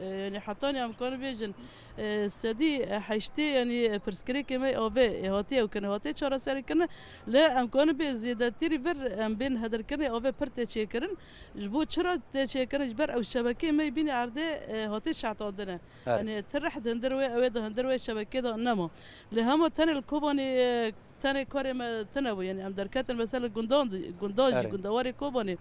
e, yanî hetanî em karin bêjin, e, sedî heştê, yanî, e, pirsgirêkê me avê, e, hatiye ewkirin, hatiye çareserîkirin. Lê em karin bê zêdetirî vir em bên hedirkirinê avê pir tê çêkirin. Ji bo çira tê çêkirin? Ji ber ew şebekê me bînî erdê, e, hatê şehtandine. Erê. Yanî ti rih di hindir wê, ew ê di hindir wê şebekê de nema. Lê hema tenê li Kobanê, e, tenê karê me tune bû. Yanî em derketin mesela gundan, gundan jî, Erê. gundewarê Kobanê.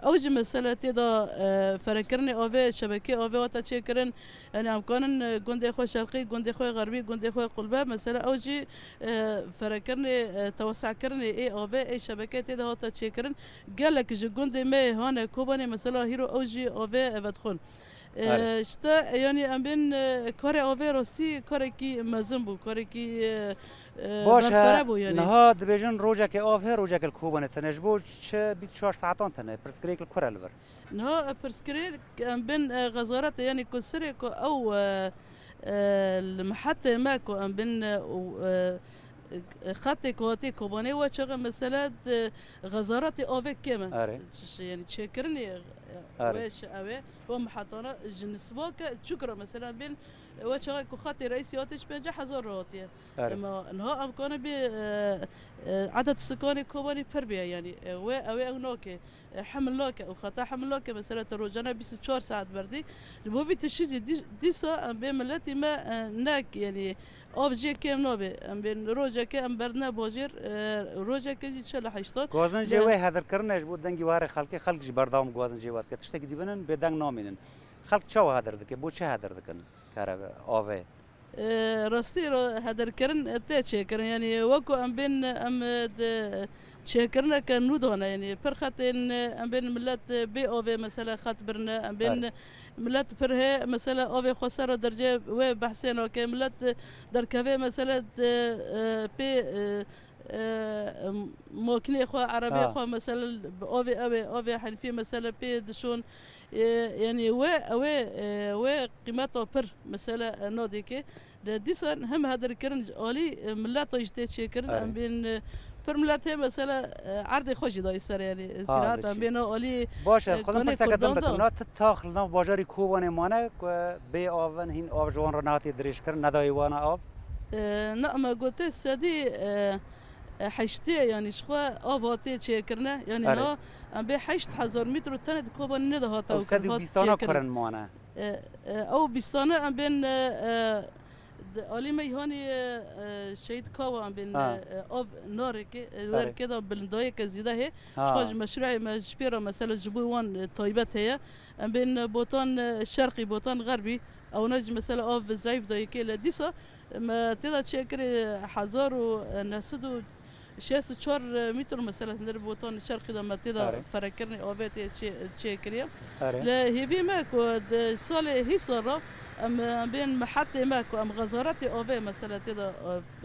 Ew jî mesela tê de, e, ferekirinê avê, şebekê avê hate çêkirin. Yanî em kanin, e, gundê xwe şerqî, gundê xwe xerbî, gundê xwe qulbe. Mesela ew jî, e, ferekirinê, e, tewesekirinê ê avê, ê şebekê tê de hate çêkirin. Gelek ji gundê me hane Kobanê mesela hîro ew jî avê vedixwin. Erê. E, işte, yanî em bên, e, karê avê rastî karekî mezin bû, karekî, e, e, Baş e, berfere bû yanî. Niha dibêjin rojekê av heye, rojekê li Kobanê tune. Ji bo çi bîst çar saetan tune? Pirsgirêk li kur e li vir? Niha, e, pirsgirêk em bên, e, xezaretê, yanî ku serê ku ew, e, e, li mihetê me ku em bên, e, û, e, xetê ku hatî Kobanê we çaxê mesele di xezaretê avê kêm e. Erê. Ç-, ç-, yanî çêkirinê, e, Erê. wê ji ew ê, we mihetana ji nisba ke çûk re mesela bên, e, we çaxê ku xetê reîsî hatî ji pêncî hezar re hatiye. Erê. Ema niha em karin bê, e, e, edet sikanê Kobanê pir bê, yanî, e, we ew ê ew nake. E, hemil nake, û xeta hemil nake, mesela te rojane bîst û çar saet berdî. Ji bo vî tiştî jî dî-, dîsa em bê miletî me, e, nek, yanî av jê kêm nabe. Em bên rojeke em berdine bajêr, e, rojeke jî çil û heşt ton. Gazin jê Lê wê hedirkirine ji bo dengî warê xelkê, xelk jî berdewam gazin jê we dike. Tiştekî dî binin bê deng namînin. Xelk çawa hedir dike? Bo çi hedir dikin? Kerebe, avê. E, rastî re hedirkirin, e, tê çêkirin. Yanî wekû em bên, em, e, di çêkirineke nû de ne. Yanî pir xetên, e, em bên milet, e, bê avê mesela xet birine. Em bên Erê. milet pir hê mesela avê xweser re dercê wê behsê nake. Milet, e, derkevê mesela di, e, pê, e, e, makînê xwe, erebê Ha. xwe mesela bi avê ew ê, avê henfî mesela pê dişon. E, yanî wê, ew ê, e, wê qîmeta pir mesela, e, nadê ke. Lê dîsan hem hedirkirin ji alî, e, mileta jî tê çêkirin. Erê. Em bên, e, pir milet hê mesela, e, erdê xwe jî dayî ser, yanî, e, Ha, zîraet em diçî. bên alî, Baş e, e, xwedin kanê pirseke din Kurdan bikim. da. Na ti tax li nav bajarî Kobanê mane ku bê av in, hîn av ji wan re nehatiye dirêjkirin, nedayê wan e av? E, na, me gote sedî, e, e, heştê, yanî ji xwe av hatiye çêkirine. Yanî Erê. na, em bê heşt hezar mîtro tenê di Kobanê nede hata Ew ewkirin, sedî û hat bîstana çêkirin. kurin mane? E, e, ew bîstane em bên, e, e, di alî meyhanî, e, e, Şehîd Kawa em bên, Ha. e, e, av nareke, e, Erê. werke de bilindayeke zîde hê. Ha. Çiqa ji meşruê me ji pê re mesela ji bo wan, e, taybet heye. Em bên, e, Botan, e, Şerqî, Botan Xerbî. Ewna jî mesela av zeyf dayike lê dîsa me tê de çêkirî hezar û neh sed û şêst û çar mîtr mesela hindir Botan Şerqî de me tê de Erê. ferekirinê avê tê çê-, çêkiriye. Erê. Li hêvî me ku di salê hîsa re em, em bên mihetê me ku em xezaretê avê mesela tê de,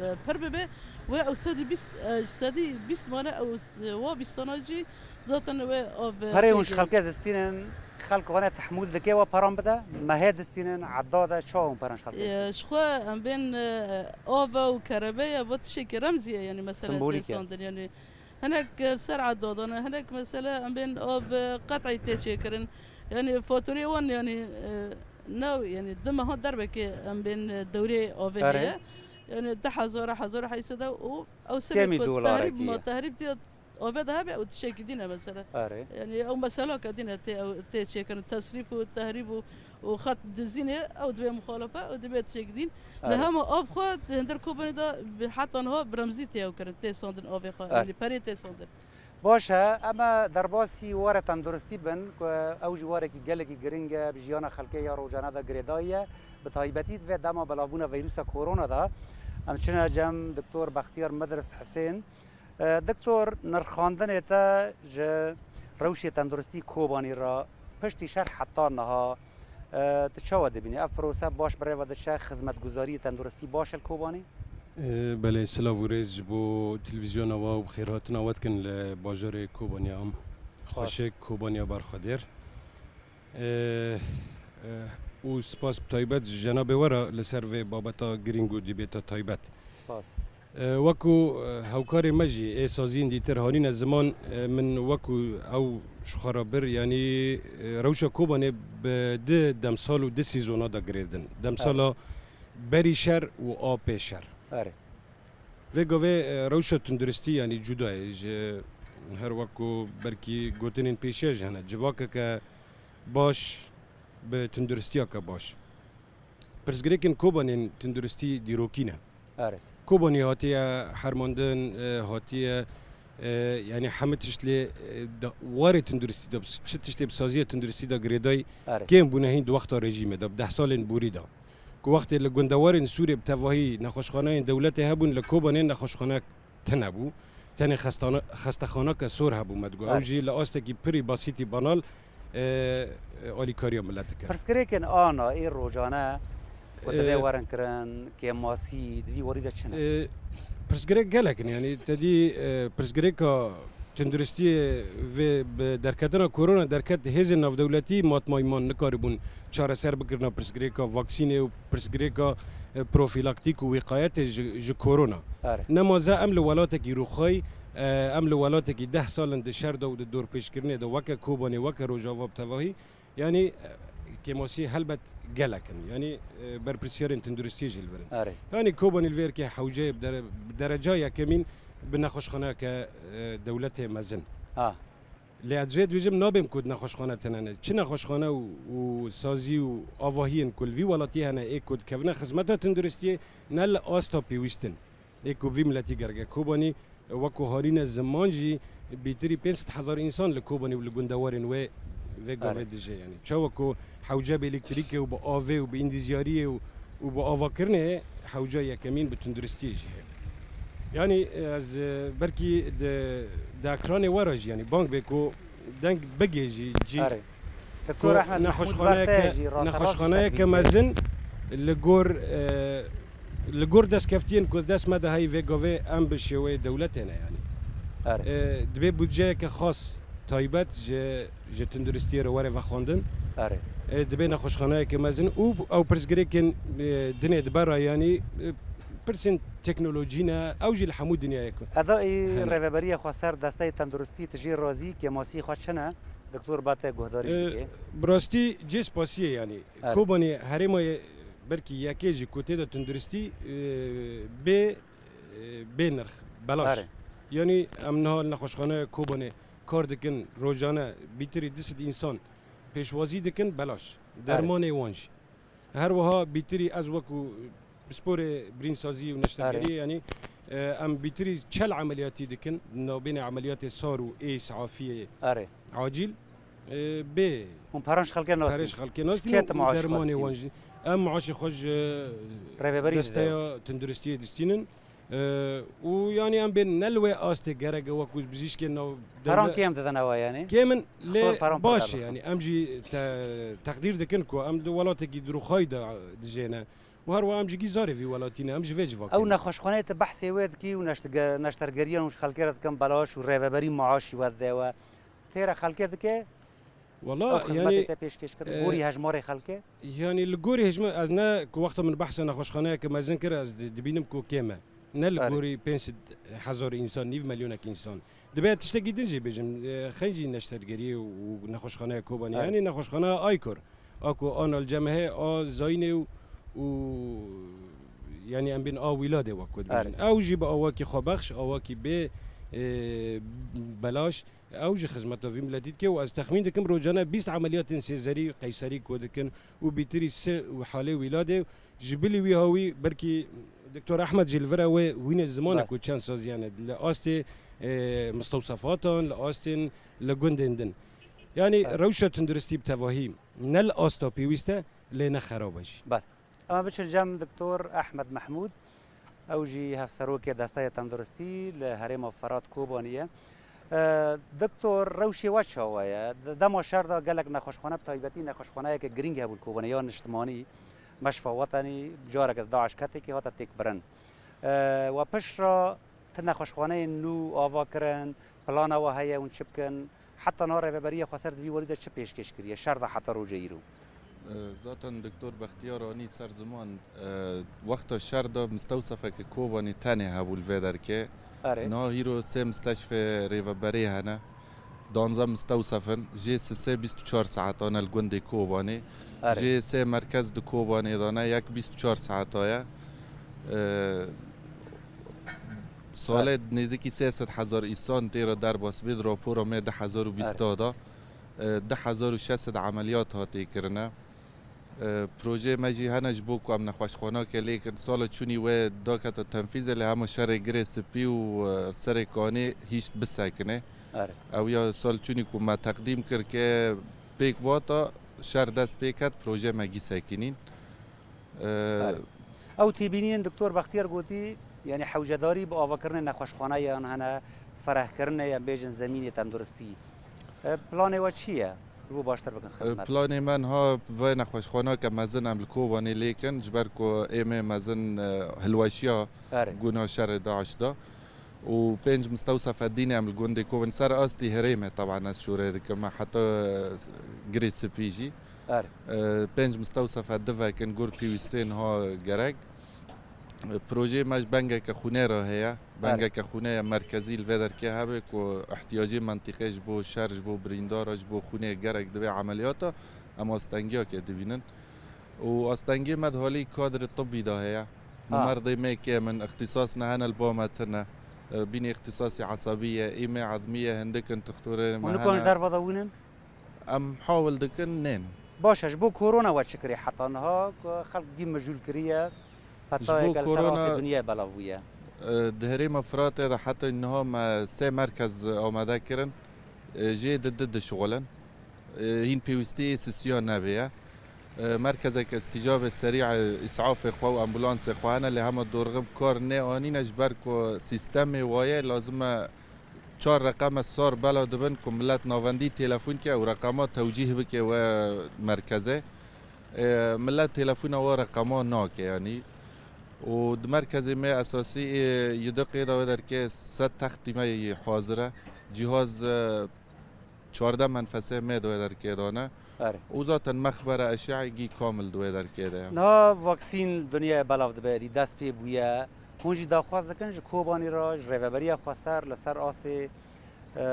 e, pir bibe, wê ew sedî bîst, e, sedî bîst mane ew s-, wa bîstana jî zaten wê av, e, Perê hûn ji pêkê. xelkê distînin, Xelk wane tehmûl dike we peran bide, mehê distînin, edda de çawa hûn peran ji xelkê distînin? Ji xwe em bên, e, av e û kerebe ye, bo tiştekî remzî ye, yanî mesela tê sandin, yanî hinek, e, ser edda de ne, hinek mesela em bên av, e, qet'î tê çêkirin. Yanî faturê wan, yanî, e, ne, yanî di meha derbekê em bên, e, dewrê avê heye. Yanî di hezar, hezar heyse de û ew serê ku tehrîb ma, tehrîb diye Ave de hebe ew tiştekî dîne mesela. Erê. Yani ew meselaka dîne tê, ew tê çêkirin. Tesrîf û tehrîb û, û xet dizînê ew dibe muxalefe, ew dibe tiştekî dîn. Erê. Li hema av xwe di hundir Kobanê de bi heta niha bi remzî tê ew kirin, tê sandin avê xwe, Erê. yani perê tê sandin. Baş e, em ê derbasî warê tenduristî bin, ku ew jî warekî gelekî giring e, bi jiyana xelkê ya rojane de girêdayî ye. Bi taybetî di vê dema belavbûna vîrusa korona de, em çine cem Doktor Bextiyar Medres Hisên, E, Doktor, nirxandinê te ji rewşê tenduristî Kobanî re piştî şer heta niha, e, tu çawa dibînî? Ev prose baş bi rê ve diçe, xizmetguzariyê tenduristî baş e li Kobanî? E, belê, silav û rêz ji bo televîzyona we û bi xêrhatina we dikin li bajarê Kobanî am. Spas. Xweşik Kobaniya berxwedêr. E, e, û spas bi taybet ji cenabê we re li ser vê babeta girîng û dîbêta taybet. Spas. E, wekû, e, hewkarê me jî ê saziyên dîtir hanîne ziman, e, min wekû ew ji xwe re bir, yanî, e, rewşa Kobanê bi di demsal û di sezona de girêdin. Demsala Evet. berî şer û a pê şer. Erê. Vê gavê, e, rewşa tunduristî, yanî cuda ye ji her wekû belkî gotinên pêşiya jî hene. Civakeke baş bi tunduristiyeke baş. Pirsgirêkên Kobanên tunduristî dîrokî ne. Erê. Kobanî hatiye hermandin, e, hatiye, e, yanî hemî tişt lê, e, da, warê tunduristî de, çi tiştê bi saziya tunduristî de girêdayî Erê. kêm bûne hîn di wexta rejîmê de, bi deh salên borî de. Ku wextê li gundewarên Sûrê bi tevahî nexweşxaneyên dewletê hebûn, li Kobanê nexweşxanek tune bû. Tenê xestana-, xestexaneke sor hebû, me digot. Ew Erê. jî li astekî pirî basîtî banal, e, e, alîkariya milet dikir. Pirsgirêkên ana ê rojane ku E, divê werin kirin, kêmasî, di vî warî de çi ne? E, pirsgirêk gelek in, yanî te dî, e, pirsgirêka tunduristiyê vê bi derketina korona derket hêzên navdewletî matmayî man nikaribûn çareser bikirina pirsgirêka vaksînê û pirsgirêka, e, profilaktîk û wîqayetê ji, ji korona. Erê. Nema ze em li welatekî rûxayî, e, em li welatekî deh sal in di şer de û di dorpêçkirinê de weke Kobanê, weke Rojava bi tevahî, yanî, e, kêmasî helbet gelek in. Yanî, e, berpirsiyarên tunduristiyê jî li vir in. Erê. Yanî Kobanî li vê yekê hewceyê bi dere-, bi dereca yekemîn bi nexweşxaneyeke, e, dewletê mezin. Ha. Lê ez vê dibêjim, nabêm ku di nexweşxane tune ne. Çi nexweşxane û, û sazî û avahiyên ku li vî welatî hene, ê ku dikevine xizmeta tunduristiyê, ne li asta pêwîst in. Ê ku vî miletî gerek e. Kobanî, e, wekû hanîne ziman jî bîtirî pênc sed hezar însan li Kobanî û li gundewarên wê vê gavê Erê. dijê, yanî. Çawa ku hewce bi elektrîkê û bi avê û bi îndîzyariyê û, û bi avakirinê hewca yekemîn bi tunduristiyê jî heye. Yanî, e, ez, e, belkî di, di ekranê we re jî, yanî bang bê ku deng bigê jî cî Erê. Doktor Ehmed Mehmûd Bertê jî rasterast nexweşxaneyeke mezin li gor, e, li gor destkeftiyên ku dest me de heyî vê gavê em bi şêweyê dewletê ne, yanî. Erê. E, dibê budceyeke xas taybet ji, ji tunduristiyê re were vexwendin. Erê. E, dibê nexweşxaneyeke mezin û ew pirsgirêkên, e, dinê di ber re, yanî, e, pirsên teknolojî ne, ew jî li hemû dinyayê ku Edayî hene. Rêveberiya Xweser Desteyê Tenduristî, tu jê razî, kêmasî xwe çi ne? Doktor Bertê guhdarî jî E, bike. Bi rastî cê spasiyê, yanî. Erê. Kobanê herêma ye, belkî yekê jî ku tê de tunduristî, e, bê, e, bê nirx, belaş. Erê. Yanî em niha li nexweşxaneya Kobanê kar dikin, rojane bîtirî du sed însan pêşwazî dikin, belaş. Erê. Dermanê wan jî. Her wiha bîtirî ez wekû pisporê birînsazî û neştergeriyê, Erê. yanî, e, em bîtirî çel emeliyatî dikin, di navbênê emeliyatê sar û ês, afiyê, Erê. acîl, e, bê Hûn peran ji xelkê nas perê dîn? ji xelkê nas Ji dîn kê û tu maaş xwe dermanê distînî? wan jî. Em maaşê xwe ji Rêveberî desteya dide. tunduristiyê distînin. E, û yanî em bên ne li wê astê gerek e wekû bijîşkên nav Peran dewle-, kêm didin ewa yanî? Kêm in, lê Doktor peran pir baş e, derdixin. yanî em jî te-, teqdîr dikin ku em di welatekî dirûxayî de dijêne. Û her wiha em jî gîzarê vî welatî ne, em ji vê civakê Ew ne. nexweşxaneyê tu behsê wê dikî û neştige-, neştergeriyan û ji xelkê re dikin belaş û rêveberî maaşî we dide we. Tê re xelkê dike? Wala, ew xizmetê yani, te pêşkêş kirin, e, gorî hejmarê xelkê? Yani li gorî hejma-, ez ne ku wexta min behsa nexweşxaneyeke mezin kir, ez di-, dibînim ku kêm e. Ne li Erê. gorî pênc sed hezar însan, nîv milyonek însan. Dibe tiştekî din jî bêjim, e, xeyn jî neştergeriyê û nexweşxaneya Kobanê. Erê. Yani nexweşxaneya Aykor. A ku a nalcem he, a Zayînê û, û yani em bên a Wîladê wek ku dibêjin. Erê. Ew jî bi awakî xwebexş, awakî bê, e, belaş, ew jî xizmeta vî miletî dike û ez texmîn dikim rojane bîst emeliyatên sêzerî, qeyserî ku dikin û bîtirî si û halê Wîladê. Ji bilî wî hawî belkî Doktor Ehmed jî li vir e, wê wînê zimane Be. ku çend saziyane li astê, e, mistewsefatan, li astên, li gundên din. Yani Be. rewşa tunduristî bi tevahî ne li asta pêwîst e, lê ne xerab e jî. Be. Em biçin cem Doktor Ehmed Mehmûd, ew jî hevserokê Desteya Tenduristî li herêma Ferat Kobanî ye. E, Doktor, rewşê we çawa ye? Di dema şer de gelek nexweşxane, bi taybetî nexweşxaneyeke girîng hebû li Kobanê ya niştimanî, Meşfa Wetenî, careke di DAIŞ ketêkê hate têkbirin. E, we pişt re ti nexweşxaneyên nû ava kirin, plana we heye hûn çi bikin? Heta niha Rêveberiya Xweser di vî warî de çi pêşkêş kiriye, şer de heta roja îro? E, zaten Doktor Bextiyar anî ser ziman, e, wexta şer de mistewsefeke Kobanê tenê hebû li vê derkê. Erê. Niha hîro sê misteşfê rêveberê hene. Danze mistewsef in. Jê sisê bîst û çar saeta ne li gundê Kobanê. Erê. Jê sê merkez di Kobanê de ne, yek bîst û çar saeta ye. E, Salê nêzîkî sê sed hezar îsan tê re derbas bê di rapora me du hezar û bîst Erê. da. E, du hezar û şeş sed emeliyat hatiye kirine. E, projeyê me jî hene ji bo ku em nexweşxanake lê kin. Sala çûnî wê dakete tenfîzê, lê hema şerê Girê Spî û, e, Serê Kanê hîşt bisekine. Erê. Ew ya sal çûnî ku me teqdîm kir ke pêk bata şer dest pê ket, projeyê me gî sekinîn. E, Erê. Ew têbîniyên Doktor Bextiyar gotî, yani hewcedarî bi avakirinê nexweşxaneyan hene, ferehkirinê, em bêjin zemînê tenduristî. E, planê we çi ye? Ji bo baştir bikin E, xizmet. Planê me niha vê nexweşxanake mezin em li Kobanê lê kin, ji ber ku ê me mezin, e, hilweşiya Erê. guna şerê DAIŞ da. Û pênc mistewsefe dînê em li gundê Kobanê ser astî herêmê, teban ez şûrê dikim, heta Girê Spî jî. Erê. E, pênc mistewsefe divekin, gur pêwîstê niha gerek. Projeyê me ji bengeke xûnê re heye. Erê. Bengeke xûnê ye merkezî li vê derkê hebe ku ihtiyacê mentîqê ji bo şer, ji bo birîndara, ji bo xûnê gerek divê emeliyata, em astengiyakê dibînin. Û astengiyê me di halî kadrê tibbî de heye. Ha. Nimerdê me kêm in, îxtîsas ne hene li ba me tune. E, bînî îxtîsasî esebî ye, îmê edmî ye, hindik in tixtorê me Û nikan ji hene. derve de wînin? Em hawil dikin nên. Baş e, ji bo korona we çi kirî heta niha ku xelk dî mijûl kiriye, Ji bo petayeke li ser korona, astê dinyayê belav bûye? E, di herêma Firatê de heta niha me sê merkez amade kirin. E, jê di di dişixulin. E, hîn pêwîstî ê sisiya nebêye. E, merkezeke îstîcabê serî, e, îsafê xwe û ambulansê xwe hene, lê hema dorxî bi kar nêanîne, ji ber ku sîstemê waye lazim e çar reqeme sar bela dibin ku milet navendî telefon ke û reqema tewcîh bike we merkezê. E, milet telefona we reqema nake, yanî. Û di merkezê me esasî ê Yidiqê de wê derkê sed textî me yî hazir e. Cîhaz, e, çardeh menfesê me di wê derkê de ne. Erê. Û zaten mexbere eşe'ê gî kamil di wê derkê de ye. Niha vaksîn dinyayê belav dibe, êdî dest pê bûye. Hûn jî daxwaz dikin ji Kobanî re, ji Rêveberiya Xweser li ser astê, e,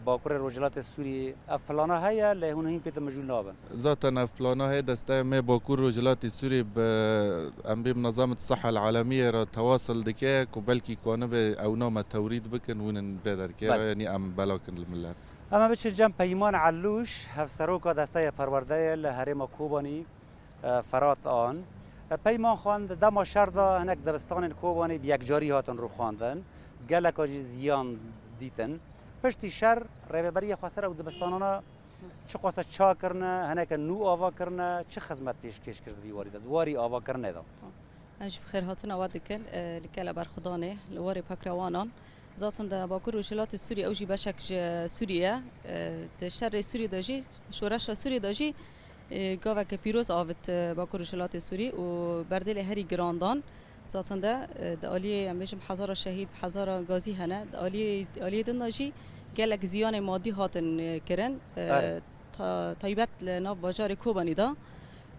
Bakurê Rojhilatê Sûriyê. Ev plana heye, lê hûn hîn pê de mijûl nabin. Zaten ev plana heye, desteya me Bakur Rojhilatê Sûriyê bi, em bê Munezemet Sihha Alemiyê re tewasil dike ku belkî kanibe ewna me tewrîd bikin, hûn in vê derkê re, Belê. yanî em belakin li milet. Em ê biçin cem Peyman Elûş, hevseroka Desteya Perwerdeyê li herêma Kobanî, e, Ferat an. E, Peyman Xan, di dema şer de hinek dibistanên Kobanî bi yekcarî hatin rûxandin, geleka jî ziyan dîtin. Piştî şer, Rêveberiya Xweser ew dibistanana çiqasa çak kirine, hineke nû ava kirine, çi xizmet pêşkêş kir di vî warî de, di warî avakirinê de? Em jî bi xêrhatina we dikin, e, li gele berxwedanê, li warê pekrewanan. Zaten de Bakur Rojhilatê Sûrî, ew jî beşek ji Sûriyê ye. E, di şerê Sûrî de jî, şoreşa Sûrî de jî, e, gaveke pîroz avit, e, Bakur Rojhilatê Sûrî û berdêlê herî giran dan. Zaten de, e, di aliyê, em bêjim, hezara şehîd, hezara gazî hene. Di aliyê, aliyê din de jî gelek ziyanê madî hatin, e, kirin. E, Evet. ta-, taybet li nav bajarê Kobanî de.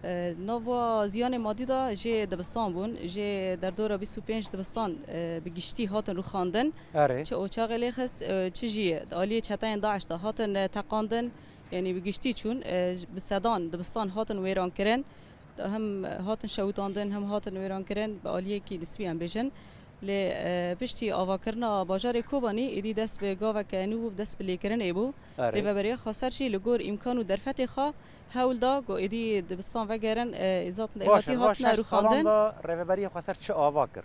E, nava ziyanê madî de jê dibistan bûn, jê derdora bîst û pênc dibistan, e, bi giştî hatin rûxandin. Erê. Çi oçaxê lê xist, e, çi jî di aliyê çeteyên DAIŞ de hatin, e, teqandin, yanî bi giştî çûn, e, bi sedan dibistan hatin wêrankirin. Hem hatin şewitandin, hem hatin wêrankirin, bi aliyekî nisbî em bêjin. Lê, e, piştî avakirina bajarê Kobanî, êdî dest bi gaveke nû bû, dest bi lêkirinê bû. Erê. Rêveberiya Xweser jî li gor îmkan û derfetê xwe hewl da ku êdî dibistan vegerin, e, zaten Baş e, êhatî niha hatine şeş salan rûxandin. De Rêveberiya Xweser çi ava kir?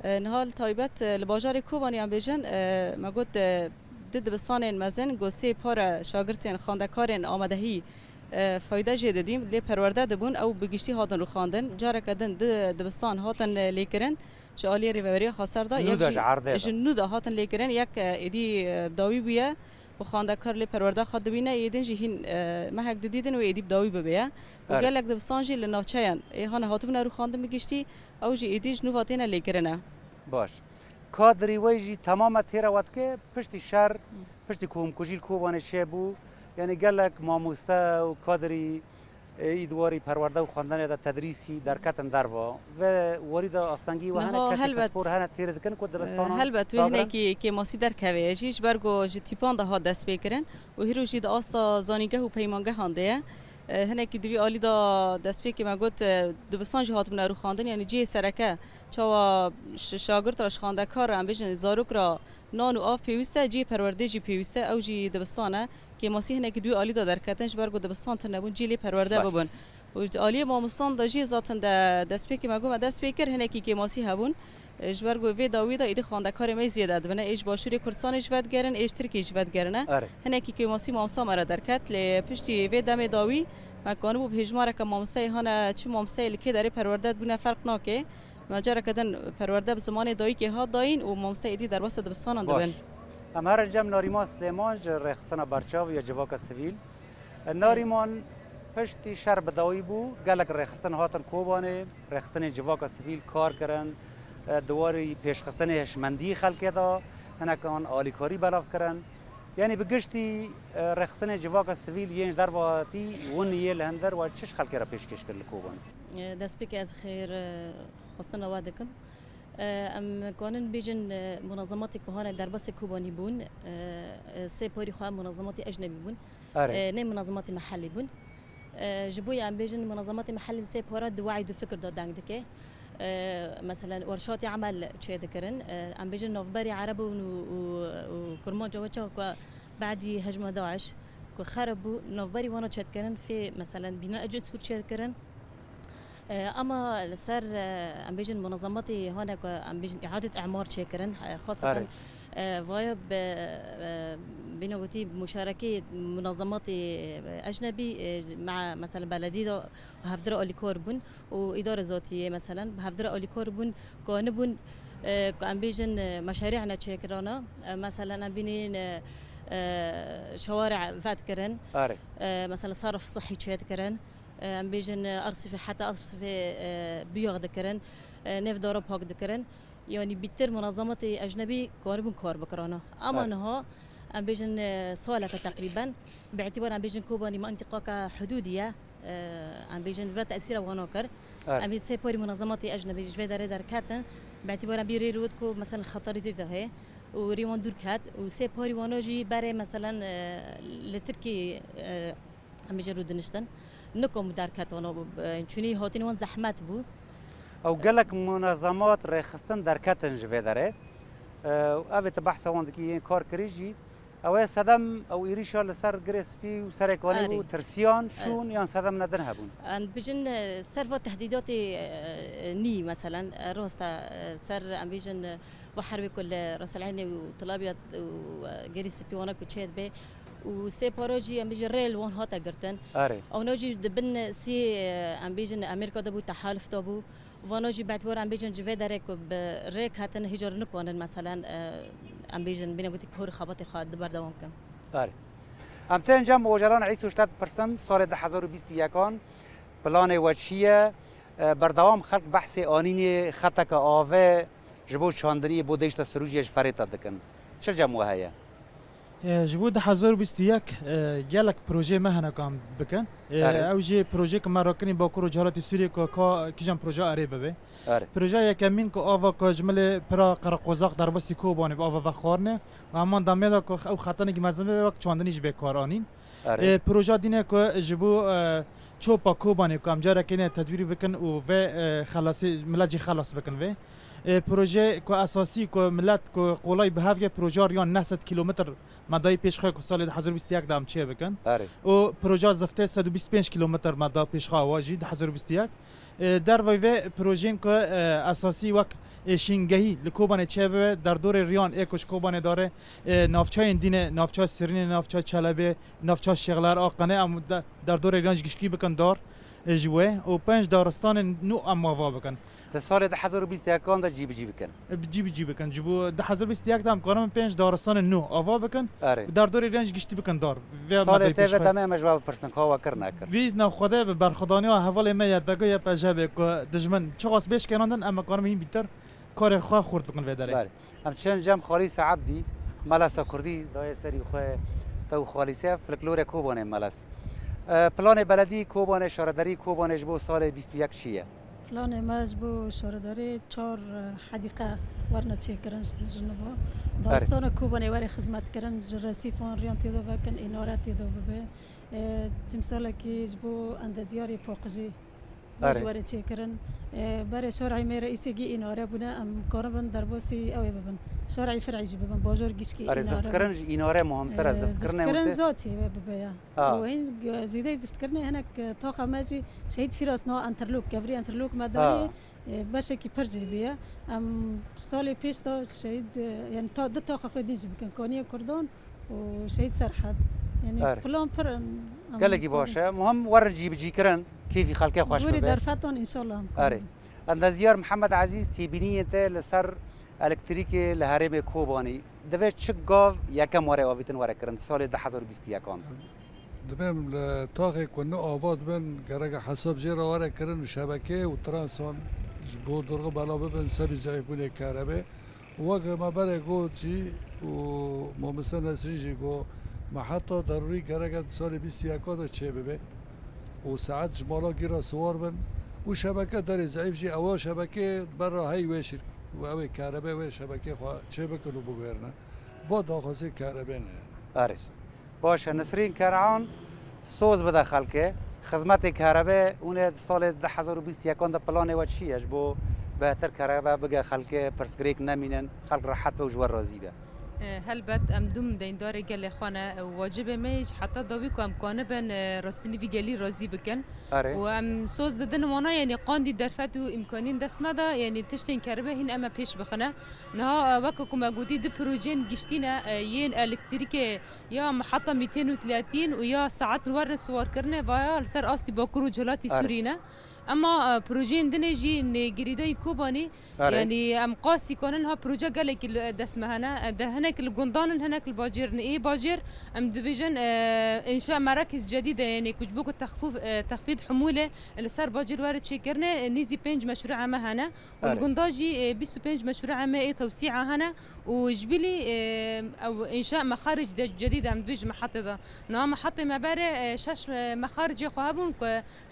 E, niha li taybet, e, li bajarê Kobanî em bêjin, e, me got, e, di dibistanên mezin ku sê pare şagirtên xwendekarên amadehî, e, fayde jê didîm, lê perwerde dibûn, ew bi giştî hatin rûxandin. Careke din di dibistan hatin, e, lêkirin ji aliyê Rêveberiya Xweser de, Ji nû yek de jî ji erdê de. Ji nû de hatin lêkirin, yek, e, êdî, e, bi dawî bûye û xwendekar lê perwerda xwe dibîne, yê din jî hîn, e, mehek didîtin wê êdî bi dawî bibe ye. Û Erê. Gelek dibistan jî li navçeyan ê hane hatibûne rûxandin bi giştî, ew jî êdî ji nû ve têne lêkirine. Baş. Kadrî we jî temame têra we dike, piştî şer, piştî komkujî li Kobanê çêbû, yanî gelek mamoste û kadrî, e, îdwarî perwerde û xwendinê de tedrîsî derketin derva. Ve warî de astengî we hene, Niha kesê helbet, pispor hene têrê dikin ku e, dibistanan helbet wê dagirin? Hinekî kêmasî derkeve ye jî, ji ber ku ji tîpan de hat destpêkirin û hîro jî di asta zanîngeh û peymangehan de ye. E, hinekî di vî alî de destpêkê me got, e, dibistan jî hatibûne rûxandin, yanî cihê sereke çawa ş-, şagirt re, ji xwendekar re, em bêjin zarok re nan û av pêwîst e, cihê perwerdê jî pêwîst e, ew jî dibistan e. Kêmasî hinekî di wî alî de derketin, ji ber ku dibistan tune bûn, cihê lê perwerde Baş. Bibin. Û di aliyê mamostan de jî zaten de destpêkê me got me dest pê kir, hinekî kêmasî hebûn. E, ji ber ku vê dawî de êdî xwendekarê me zêde dibine, ê ji Başûrê Kurdistanê ji vedigerin, ê ji Tirkiyê ji vedigerine. Erê. Hinekî kêmasî mamosta me re derket, lê piştî vê demê dawî me kanibû bi hêjmareke mamosteyê hane, çi mamosteyê li kê derê perwerde dibûne ferq nake. Me careke din perwerde bi zimanê dayikê hat dayîn û mamoste êdî derbasî dibistanan Baş. Dibin. Em herin cem Narîman Silêman ji Rêxistina Berçav ya Civaka Sivîl. Narîman, piştî şer bi dawî bû, gelek rêxistin hatin Kobanê, rêxistinên civaka sivîl kar kirin, di warî pêşxistinê hişmendî xelkê de hinekan alîkarî belav kirin. Yanî bi giştî, rêxistinên civaka sivîl yên ji derve hatî, winiyê li hundir we çi ji xelkê re pêşkêş kir li Kobanê? Destpêkê ez xêr, xwestina we dikim. Em kanin bêjin, munazematê ku hane derbasê Kobanî bûn, sê parî xwe munazematê ecnebî bûn. Erê. E, ne munazematê mehellî bûn. E, ji bo ya em bêjin munazematê mehellî sê para di we'y du fikir de deng dike. E, meselen, werşatê emel çê dikirin. E, em bêjin navberê Erebûn û, û, û Kurmanca we çawa ku badî hejma DAIŞ ku xerib bû, navberî wana çê dikirin, fê, meselen, bîna ecê sûr çê dikirin. E, ama li ser, e, em bêjin munazematê hane ku em bêjin îadet îmar çêkirin, e, xaseten, Erê. E, vaya bi, e, bîna gotî muşarekê munazematê, e, ecnebî, e, me, mesela beledî de hevdira alîkar bûn û îdare zatiyê, meselen, bi hevdira alîkar bûn, ku nibûn, e, ku em bêjin, e, meşarî ne çêkirana. E, meselen, em bînin, e, e, şeware vedkirin. Erê. E, mesela sarf sihî çêdikirin. E, em bêjin, e, ersifê, heta ersifê, e, biyag dikirin, e, nêv dara pak dikirin. Yanî bîtir munazematê ecnebî karibûn kar bikirana. Ama Evet. niha em bêjin, e, saleke teqrîben, bi îtîbar em bêjin Kobanî mintîqaka hudûdî ye, e, em bêjin ve tesîra wana kir. Evet. Em ê sê parî munazematê ecnebî ji vê derê derketin, bi îtîbar em bî rê rût ku, meselen, xeterî tê de heye û rê wan dûr ket û sê parî wana jî berê, meselen, e, li Tirkiyê, e, Em bêjin rûdiniştin. Nikom derket wan, e, çûnî hatin wan zehmet bû. Ew gelek munazemat rêxistin derketin ji vê derê. E, ev ê tu behsa wan dikî yên kar kirî jî. Ew ê sedem ew êrîşa li ser Girê Spî û Serê Kanî Erê. Bû, tirsiyan, Erê. Şûn yan sedem ne din hebûn? Em bijin, e, ser va tehdîdatê, e, nî, meselen, e, rast e, e, ser em bêjin, e, va herbê ku li Resel'înê û Tilabiyat û, e, Girê Spî wana ku çê dibe, û sê para jî em bêjin rê li wan hate girtin. Erê. Ewna jî di bin sî, em bêjin Amerîka de bû, tehaluf de bû. Vana jî betwar em bêjin ji vê derê ku bi rê ketin hîcar nikanin, meselen, em bêjin bîne gotî kor xebatê xwe di berdewam kin. Erê. Em tên cem Ocalan Îso ji te dipirsim, salê du hezar û bîst û yekan planê we çi ye? E, berdewam xelk behsê anînê xeteke avê ji bo çandiniyê bo deşta Sirûcê ji Ferêta dikin. Çi cem we heye? E, ji bo du hezar û bîst û yek, e, gelek projeyê me hene ku em bikin. E, Erê. Ew jî projeyê ku me rakinî Bakur û Rojhilatê Sûriyê ku ka kîjan proje erê bibe. Erê. Projeya yekemîn ku ava ku ji milê pira Qereqozaq derbasî Kobanê bi ava vexwarine. Û heman demê de ku ew xetanekî mezin be wek çandinî ji bê kar anîn. Erê. E, proje dîne ku ji bo, e, çopa Kobanê ku em carekê ne tedbîrî bikin û vê, e, xelasî, milet jî xelas bikin vê. E, proje ku esasî ku milet ku qolay bi hev ye, proje riyan neh sed kilometr me dayî pêş xwe ku salê du hezar û bîst û yek de em çê bikin. Erê. Û proje ziftê sed û bîst û pênc kilometr me da pêş xwe awa jî du hezar û bîst û yek. E, dervey vê projeyên ku, e, esasî wek êşîngehî li Kobanê çêbibe, derdorê riyan ê ku ji Kobanê dare, e, navçeyên dîne, navça Sirînê, navça Çelebê, navça Şêxler a Qenê em de-, derdorê riyan ji gişkî bikin dar, e, ji wê û pênc daristanên nû em ava bikin. Di salê du hezar û bîst û yekan de cî bi cî bikin. E, bi cî bi cî bikin. Ji bo du hezar û bîst û yek de em karin pênc daristanên nû ava bikin. Erê. Derdorê riyan ji giştî bikin dar. Vê Salê me tê pêş ve xwe. Demê me ji we bipirsin, ka we kir nekir. Bîzna Xwedê bi berxwedaniya hevalê me Y P G, Y P J B ku dijmin çiqas bêş kenandin, em ê karin hîn bîtir karê xwe xurt bikin vê derê. Belê. Em çin cem Xalîsa Ebdî, Melasa Kurdî, dayê serî xwe tew Xalîse, folklorê Kobanê Melas. E, planê beledî Kobanê, şaredarî Kobanê ji bo salê bîst û yek çi ye? Planê me ji bo şaredarî çar, e, hedîqe werine çêkirin ji, ji nû ve. Erê. Daristana Kobanê were xizmet kirin, ji resîfan riyan tê de vekin, înare tê de bibe. E, timsalekî ji bo endeziyarê paqijî, Erê. Ji were çêkirin. E, berê şer'î me reîsê gî înare bûne, em karibin derbasî ew ê bibin. Şer'î fer'î jî bibin, bajor gişkî Erê, înare zifkirin bû. Ji înare muhimtir e, E, zifkirinê zifkirin wê tê? Zatî wê bibe ya. Ha. Û hîn g-, zêdeyî zifkirinê hinek, e, taxa me jî şehîd Fîras niha Enterlok, kevirî Enterlok me Ha. danî, e, beşekî pir cêbî ye. Em salê pêş de şehîd, e, yani ta, du taxa xwe din jî bikin. Kaniyê Kurdan û Şehîd Serhed. Yani Erê. Plan pir em, em Gelekî baş e. Muhim werin cîbicîkirin, keyfî xelkê xweş bibe. Gorî derfetan înşallah em Erê. Endeziyar Mihemed Ezîz, têbîniyên te li ser elektrîkê li herêmê Kobanî. Divê çi gav yekem were avîtin were kirin di salê du hezar û bîst û yekan de? Dibêm li taxê ku ne ava dibin, gereke hesab jê re were kirin û şebeke û transan ji bo durxu bela bibin sebî zeîfbûnê kerebê. Wek me berê got jî û Mamoste Nesrîn jî got, me heta derûrî gereke di salê bîst û yeka de çêbibe û saet ji mala gîra siwar bin û şebeke derê zeîf jî, ewa şebeke ber re hey wê şirk û ew ê kerebe wê şebekê xwe çêbikin û biguherîne. Va daxwazê kerebê ne. Erê. Baş e, Nisrîn Keran, soz bide xelkê. Xizmetê kerebe, hûn ê di salê du hezar û bîst û yekan de planê we çi ye? Ji bo bêhtir kerebe bige xelkê, pirsgirêk nemînin, xelk rehet be û ji we razî be. E, helbet em dûm deyndarê gelê xwe ne û wacibê me yê ji heta dawî ku em kanibin, e, rastînî vî gelî razî bikin. Erê. Û em soz didin wana, yanî qandî derfet û îmkanîn dest me de, yanî tiştên kerebe hîn em ê pêş bixine. Niha, e, weke ku me gotî, du projeyên giştî ne, e, yên elektrîkê ya miheta mîtên û tlatîn û ya saet li wer re siwarkirinê vaya li ser astî Bakur û Rojhilatî Erê. Sûrî ne. Ema, e, projeyên dinê jî nêgirîdayî Kobanî, Erê. Yanî em qasî kanin ha proje gelekî li dest me hene. E, de hinek li gundan in, hinek li bacêr in. Ê bacêr em dibêjin, e, înşa merakîz cedîd e, yanî ku ji bo ku texfûf, e, texfîd humûlê li ser bacêr were çêkirinê, e, nîzî pênc meşrûa me hene. Û li Erê. Gunda jî, e, bîst û pênc meşrûa me ê tewsîa hene û ji bilî, e, ew înşa mexaric de cedîd em dibêjin mehetê de. Niha mehetê me berê, e, şeş, e, mexaricê xwe hebûn ku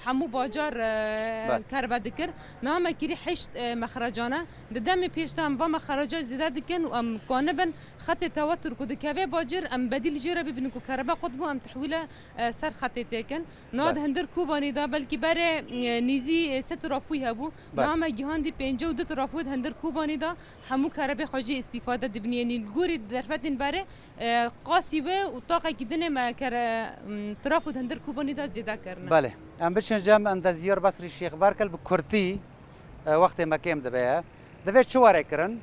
hemû bacar, e, Be. Kerbe dikir. Niha me kirî heşt, e, mexrecan e. Di demê pêş de em va mexreca zêde dikin û em kanibin xetê tewetur ku dikeve bacir, em bedîl jê re bibînin ku kerebe qut bû, em tehwîle, e, ser xetê têkin. Niha Be. Di hundir Kobanî de belkî berê, e, nîzî, e, sê trafûyî hebû. Be. Niha me gihandî pêncî û du trafû di hundir Kobanî de hemû kerebê xwe jê îstîfade dibin. Yanî li gorî derfetên berê, e, qasî be û taqekî dinê me kere, m, trafû di hundir Kobanî de zêde kirine. Belê. Em biçin cem endeziyar Besrî Şêx Berkel bi kurtî, e, wextê me kêm dibe ye. Divê çi were kirin?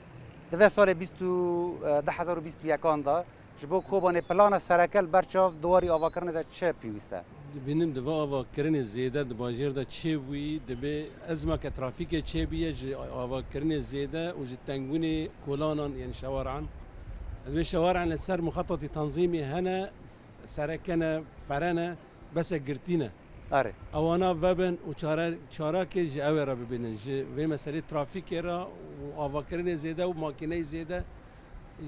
Divê salê bîst û, e, du hezar û bîst û yekan de Ji bo Kobanê plana sereke li ber çav di warî avakirinê de çi pêwîst e? Dibînim di va avakirinê zêde di bajêr de çêbûyî, dibê ezmeke trafîkê çêbûye ji avakirinê zêde û ji tengbûnê kolanan yên şewaran. Divê şewaran li ser muxetatî tanzîmî hene, sereke ne, fere ne, bese girtî ne. Erê. Ewana vebin û çare, çarakê ji ew ê re bibînin. Ji vê meselê trafîkê re û avakirinê zêde û makîneyê zêde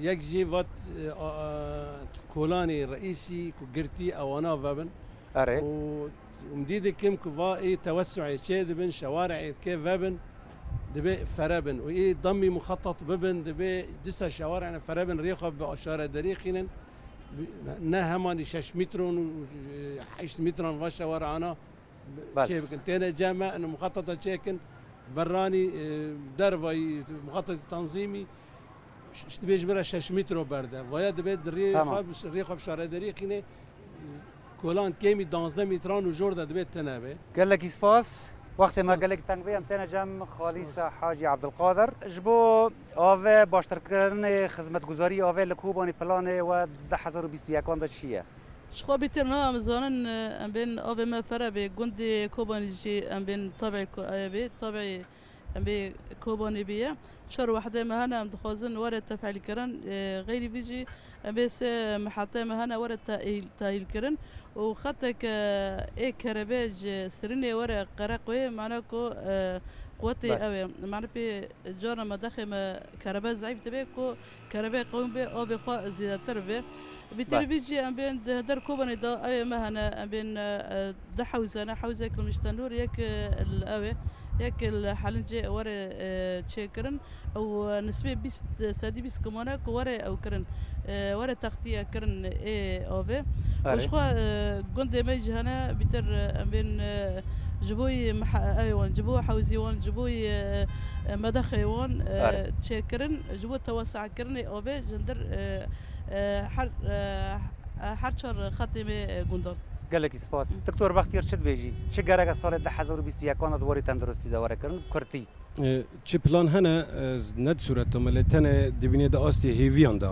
yek jî vat, e, a, a, Kolanê reîsî ku girtî ewana vebin. Erê. Û umdî dikim ku va ê tewessuê çê dibin, şewareê dike vebin, dibê fere bin. Û ê demî muxetat bibin, dibê disa şewareyane fere bin, rê xwe bi şarederî xînin. Ne hemanî şeş mîtron û, e, heşt mîtron va şewarana Belê. çê bikin. Têne cem me, û muxetata çêkin, berranî, e, dervayî, muxetatî tanzîmî, ş-, ş-, dibê ji min re şeş mîtro berde. Vaya dibê di rê Tamam. xwe, rê xwe bi şarederî xînê, kolan kêmî danzdeh mîtran û jor de dibê tine be. Gelekî spas. Wextê me Spas. Gelek teng bê, em têne cem Xalîsa Spas. Hacî Abdilqadir. Ji bo ave baştirkirinê xizmetguzarî ave li Kobanî planê we di du hezar û bîst û yekan de çi ye? Ji xwe bîtir niha em zanin, em bên avê me fere bê, gundê Kobanî jî em bên tabî ku-, ê bê, tabî em bê Kobanî bîye. Çar wehdê me hene, em dixwazin were tefîlkirin. E, xeyrî vî jî em bê sê mihetê me hene were tehîl-, tehîlkirin. Û xetek, e, ê kerebe ji Sirînê were Qereqoyê, mana ku, e, quwetê Belê. ew ê. Mana pê carna me dexê me kerebe zeîf dibe ku kerebe qewim be, avê xwe zêdetir be. Bi Belê. televîziyê em bên di der Kobanê de ew ê me hene, em bên, e, e, du hewze ne, hewzek li Miştenûr, yek, e, li ew ê, yek li Helincê were, e, çêkirin. Ew, e, nisbê bîst, sedî bîst kimane ku were ew kirin, e, were textiye kirin ê avê. Û Erê. ji xwe, e, gundê me jî hene, bîtir, e, em bên, e, ji bo yî meha-, ew wan, ji bo hewzî wan, ji bo yî, e, e, medexê wan, e, Erê. çêkirin, ji bo tewesa'kirinê avê ji hundir, e, e, her, e, her çar xetê me, e, gundan. Gelekî spas. Doktor Bextiyar, çi dibêjî? Çi gerek e salê du hezar û bîst û yekan de di warê tenduristî de were kirin? Kurtî. E, çi plan hene, e, ne di sûreta me, lê tenê dibînê di astê hêviyan de.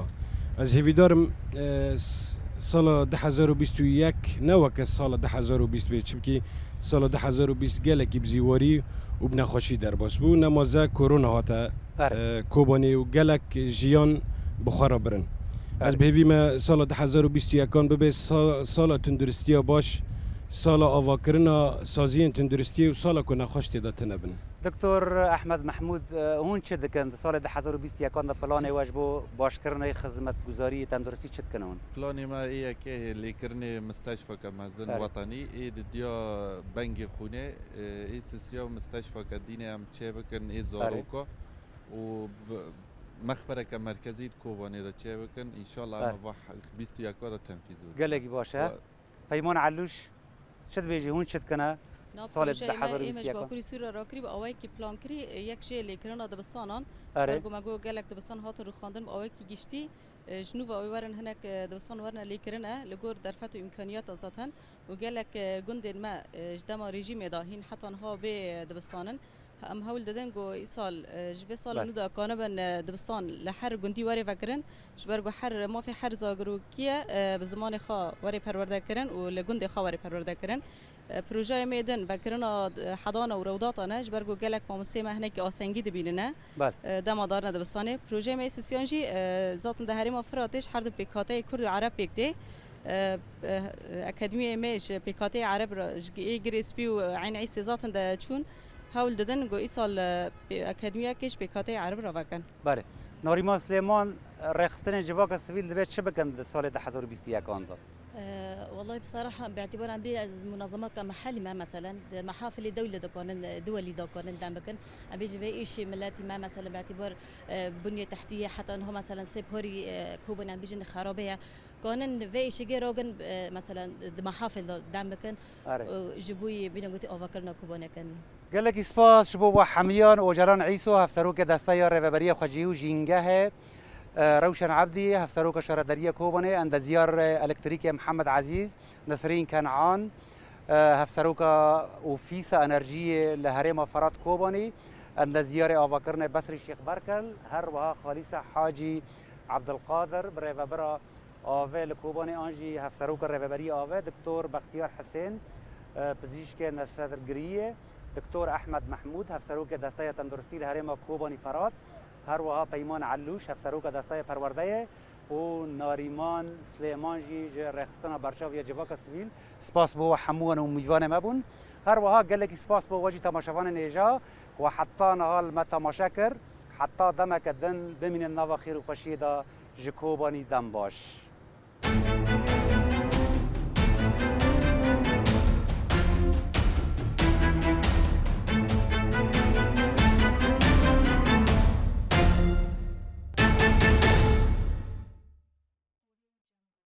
Ez hêvîdar im, e, s-, sala du hezar û bîst û yek ne weke sala du hezar û bîst bê, çimkî sala du hezar û bîst gelekî bi zîwarî û bi nexweşî derbas bû. Nemaze korona hate, Erê. e, Kobanê û gelek jiyan bi xwe re birin. Ez Erê. bi hêvî me sala du hezar û bîst û yekan bibe sa-, sala tunduristiya baş, sala avakirina saziyên tunduristiyê û sala ku nexweş tê de tune bin. Doktor Ehmed Mehmûd, e, hûn çi dikin? Di salê du hezar û bîst û yekan de planê we ji bo başkirinê xizmetguzarî tenduristî çi dikin hûn? Planê me ê yekê hê lêkirinê misteşfeke mezin Erê. wetenî, ê didiya bengê xûnê, e, ê sisiya û misteşfeke dînê em çê bikin, ê Erê. zaroka û bi-, mexbereke merkezî di Kobanê de çê bikin. Înşallah Erê. em va bîst û yeka de tenfîz bikin. Gelekî baş e. Wa- Peyman Elûş, çi dibêjî, hûn çi dikine? Nav Salê projeyê me, du hezar û bîst û yek ê me ji Bakurî Sûrî re rakirî bi awayekî plankirî, e, yek jê lêkirina dibistana. Erê. Ber ku me got gelek dibistan hatin rûxandin bi awayekî giştî. E, ji nû ve ew ê werin hinek, e, dibistan werine lêkirine li gor derfet û îmkaniyata zaten. Û gelek, e, gundên me, e, ji dema rejîmê de hîn heta niha bê, e, dibistanin. Em hewl didin ku îsal, e, ji vê sala Belê. nû de kanibin, e, dibistan li her gundî werê vekirin. Ji ber ku her mafê her zagirokî ye, e, bi zimanê xwe werê perwerde kirin û li gundê xwe werê perwerde kirin. E, projeyê me din vekirina, e, hedana û rewdata ne, ji ber ku gelek mamosteyê me hinekî astengî dibînine. Belê. E, dema darine dibistanê. Projeyê me yê sisiyan jî, e, zaten di herêma Firatê ji her du pêkhateyê Kurd û Ereb pêk tê. E, e, Akademiyê me ji pêkhateyê Ereb re, ji ê Girê Spî û Eyn Îsê zaten de çûn. Hewl didin ku îsal, e, pê-, akademiyekê ji pêkhateyê Ereb re vekin. Belê. Narîman Silêman, rêxistinên civaka sivîl divê çi bikin di salê du hezar û bîst û yekan de? Ee, Wellahî bisaraha, bi îtîbar em bê ez munazemeka mehellî me, meselen, di mehafilê dewlê dikanin, e, duwelî dikanin dem bikin. Em bê ji vê êşê miletî me, meselen, bi îtîbar, e, bunyê tehtiyê heta niha, meselen, sê porî, e, Kobanê em bêjin xerabe ye. Kanin vê êşîgê ragin, e, meselen, di mehafil de dem bikin. Erê. Û ji bo yê bîne gotî avakirina Kobanê kin. Gelekî spas ji bo we hemiyan. Ocalan Îso, hevserokê Desteya Rêveberiya Xwecihî û Jîngehê, e, Rewşen Ebdî, hevseroka Şarederiya Kobanê, endezyar, e, elektrîkê Mihemed Ezîz, Nesrîn Kenan, e, hevseroka Ofîsa Enerjiyê li herêma Ferat Kobanî, endezyarê avakirinê Besrî Şêx Berkel, her wiha Xalîsa Hacî Ebdilqadir, bi rêvebira Ave li Kobanê an jî hevseroka Rêveberiya Ave, Doktor Bextiyar Hisên, e, pizîşkê neşedirgiriyê, Doktor Ehmed Mehmûd, hevserokê Desteya Tenduristî li herêma Kobanî Ferat, her wiha Peyman Elûş, hevseroka Desteya Perwerdeyê û Narîman Silêman jî ji rêxistina berçav ya civaka sivîl. Spas bo we hemû wan û mîvanê me bûn. Her wiha gelekî spas bo we jî temaşevanên hêja ku heta niha li me temaşe kir. Heta demeke din bimînin nava xêr û xweşiyê de ji Kobanî dem baş.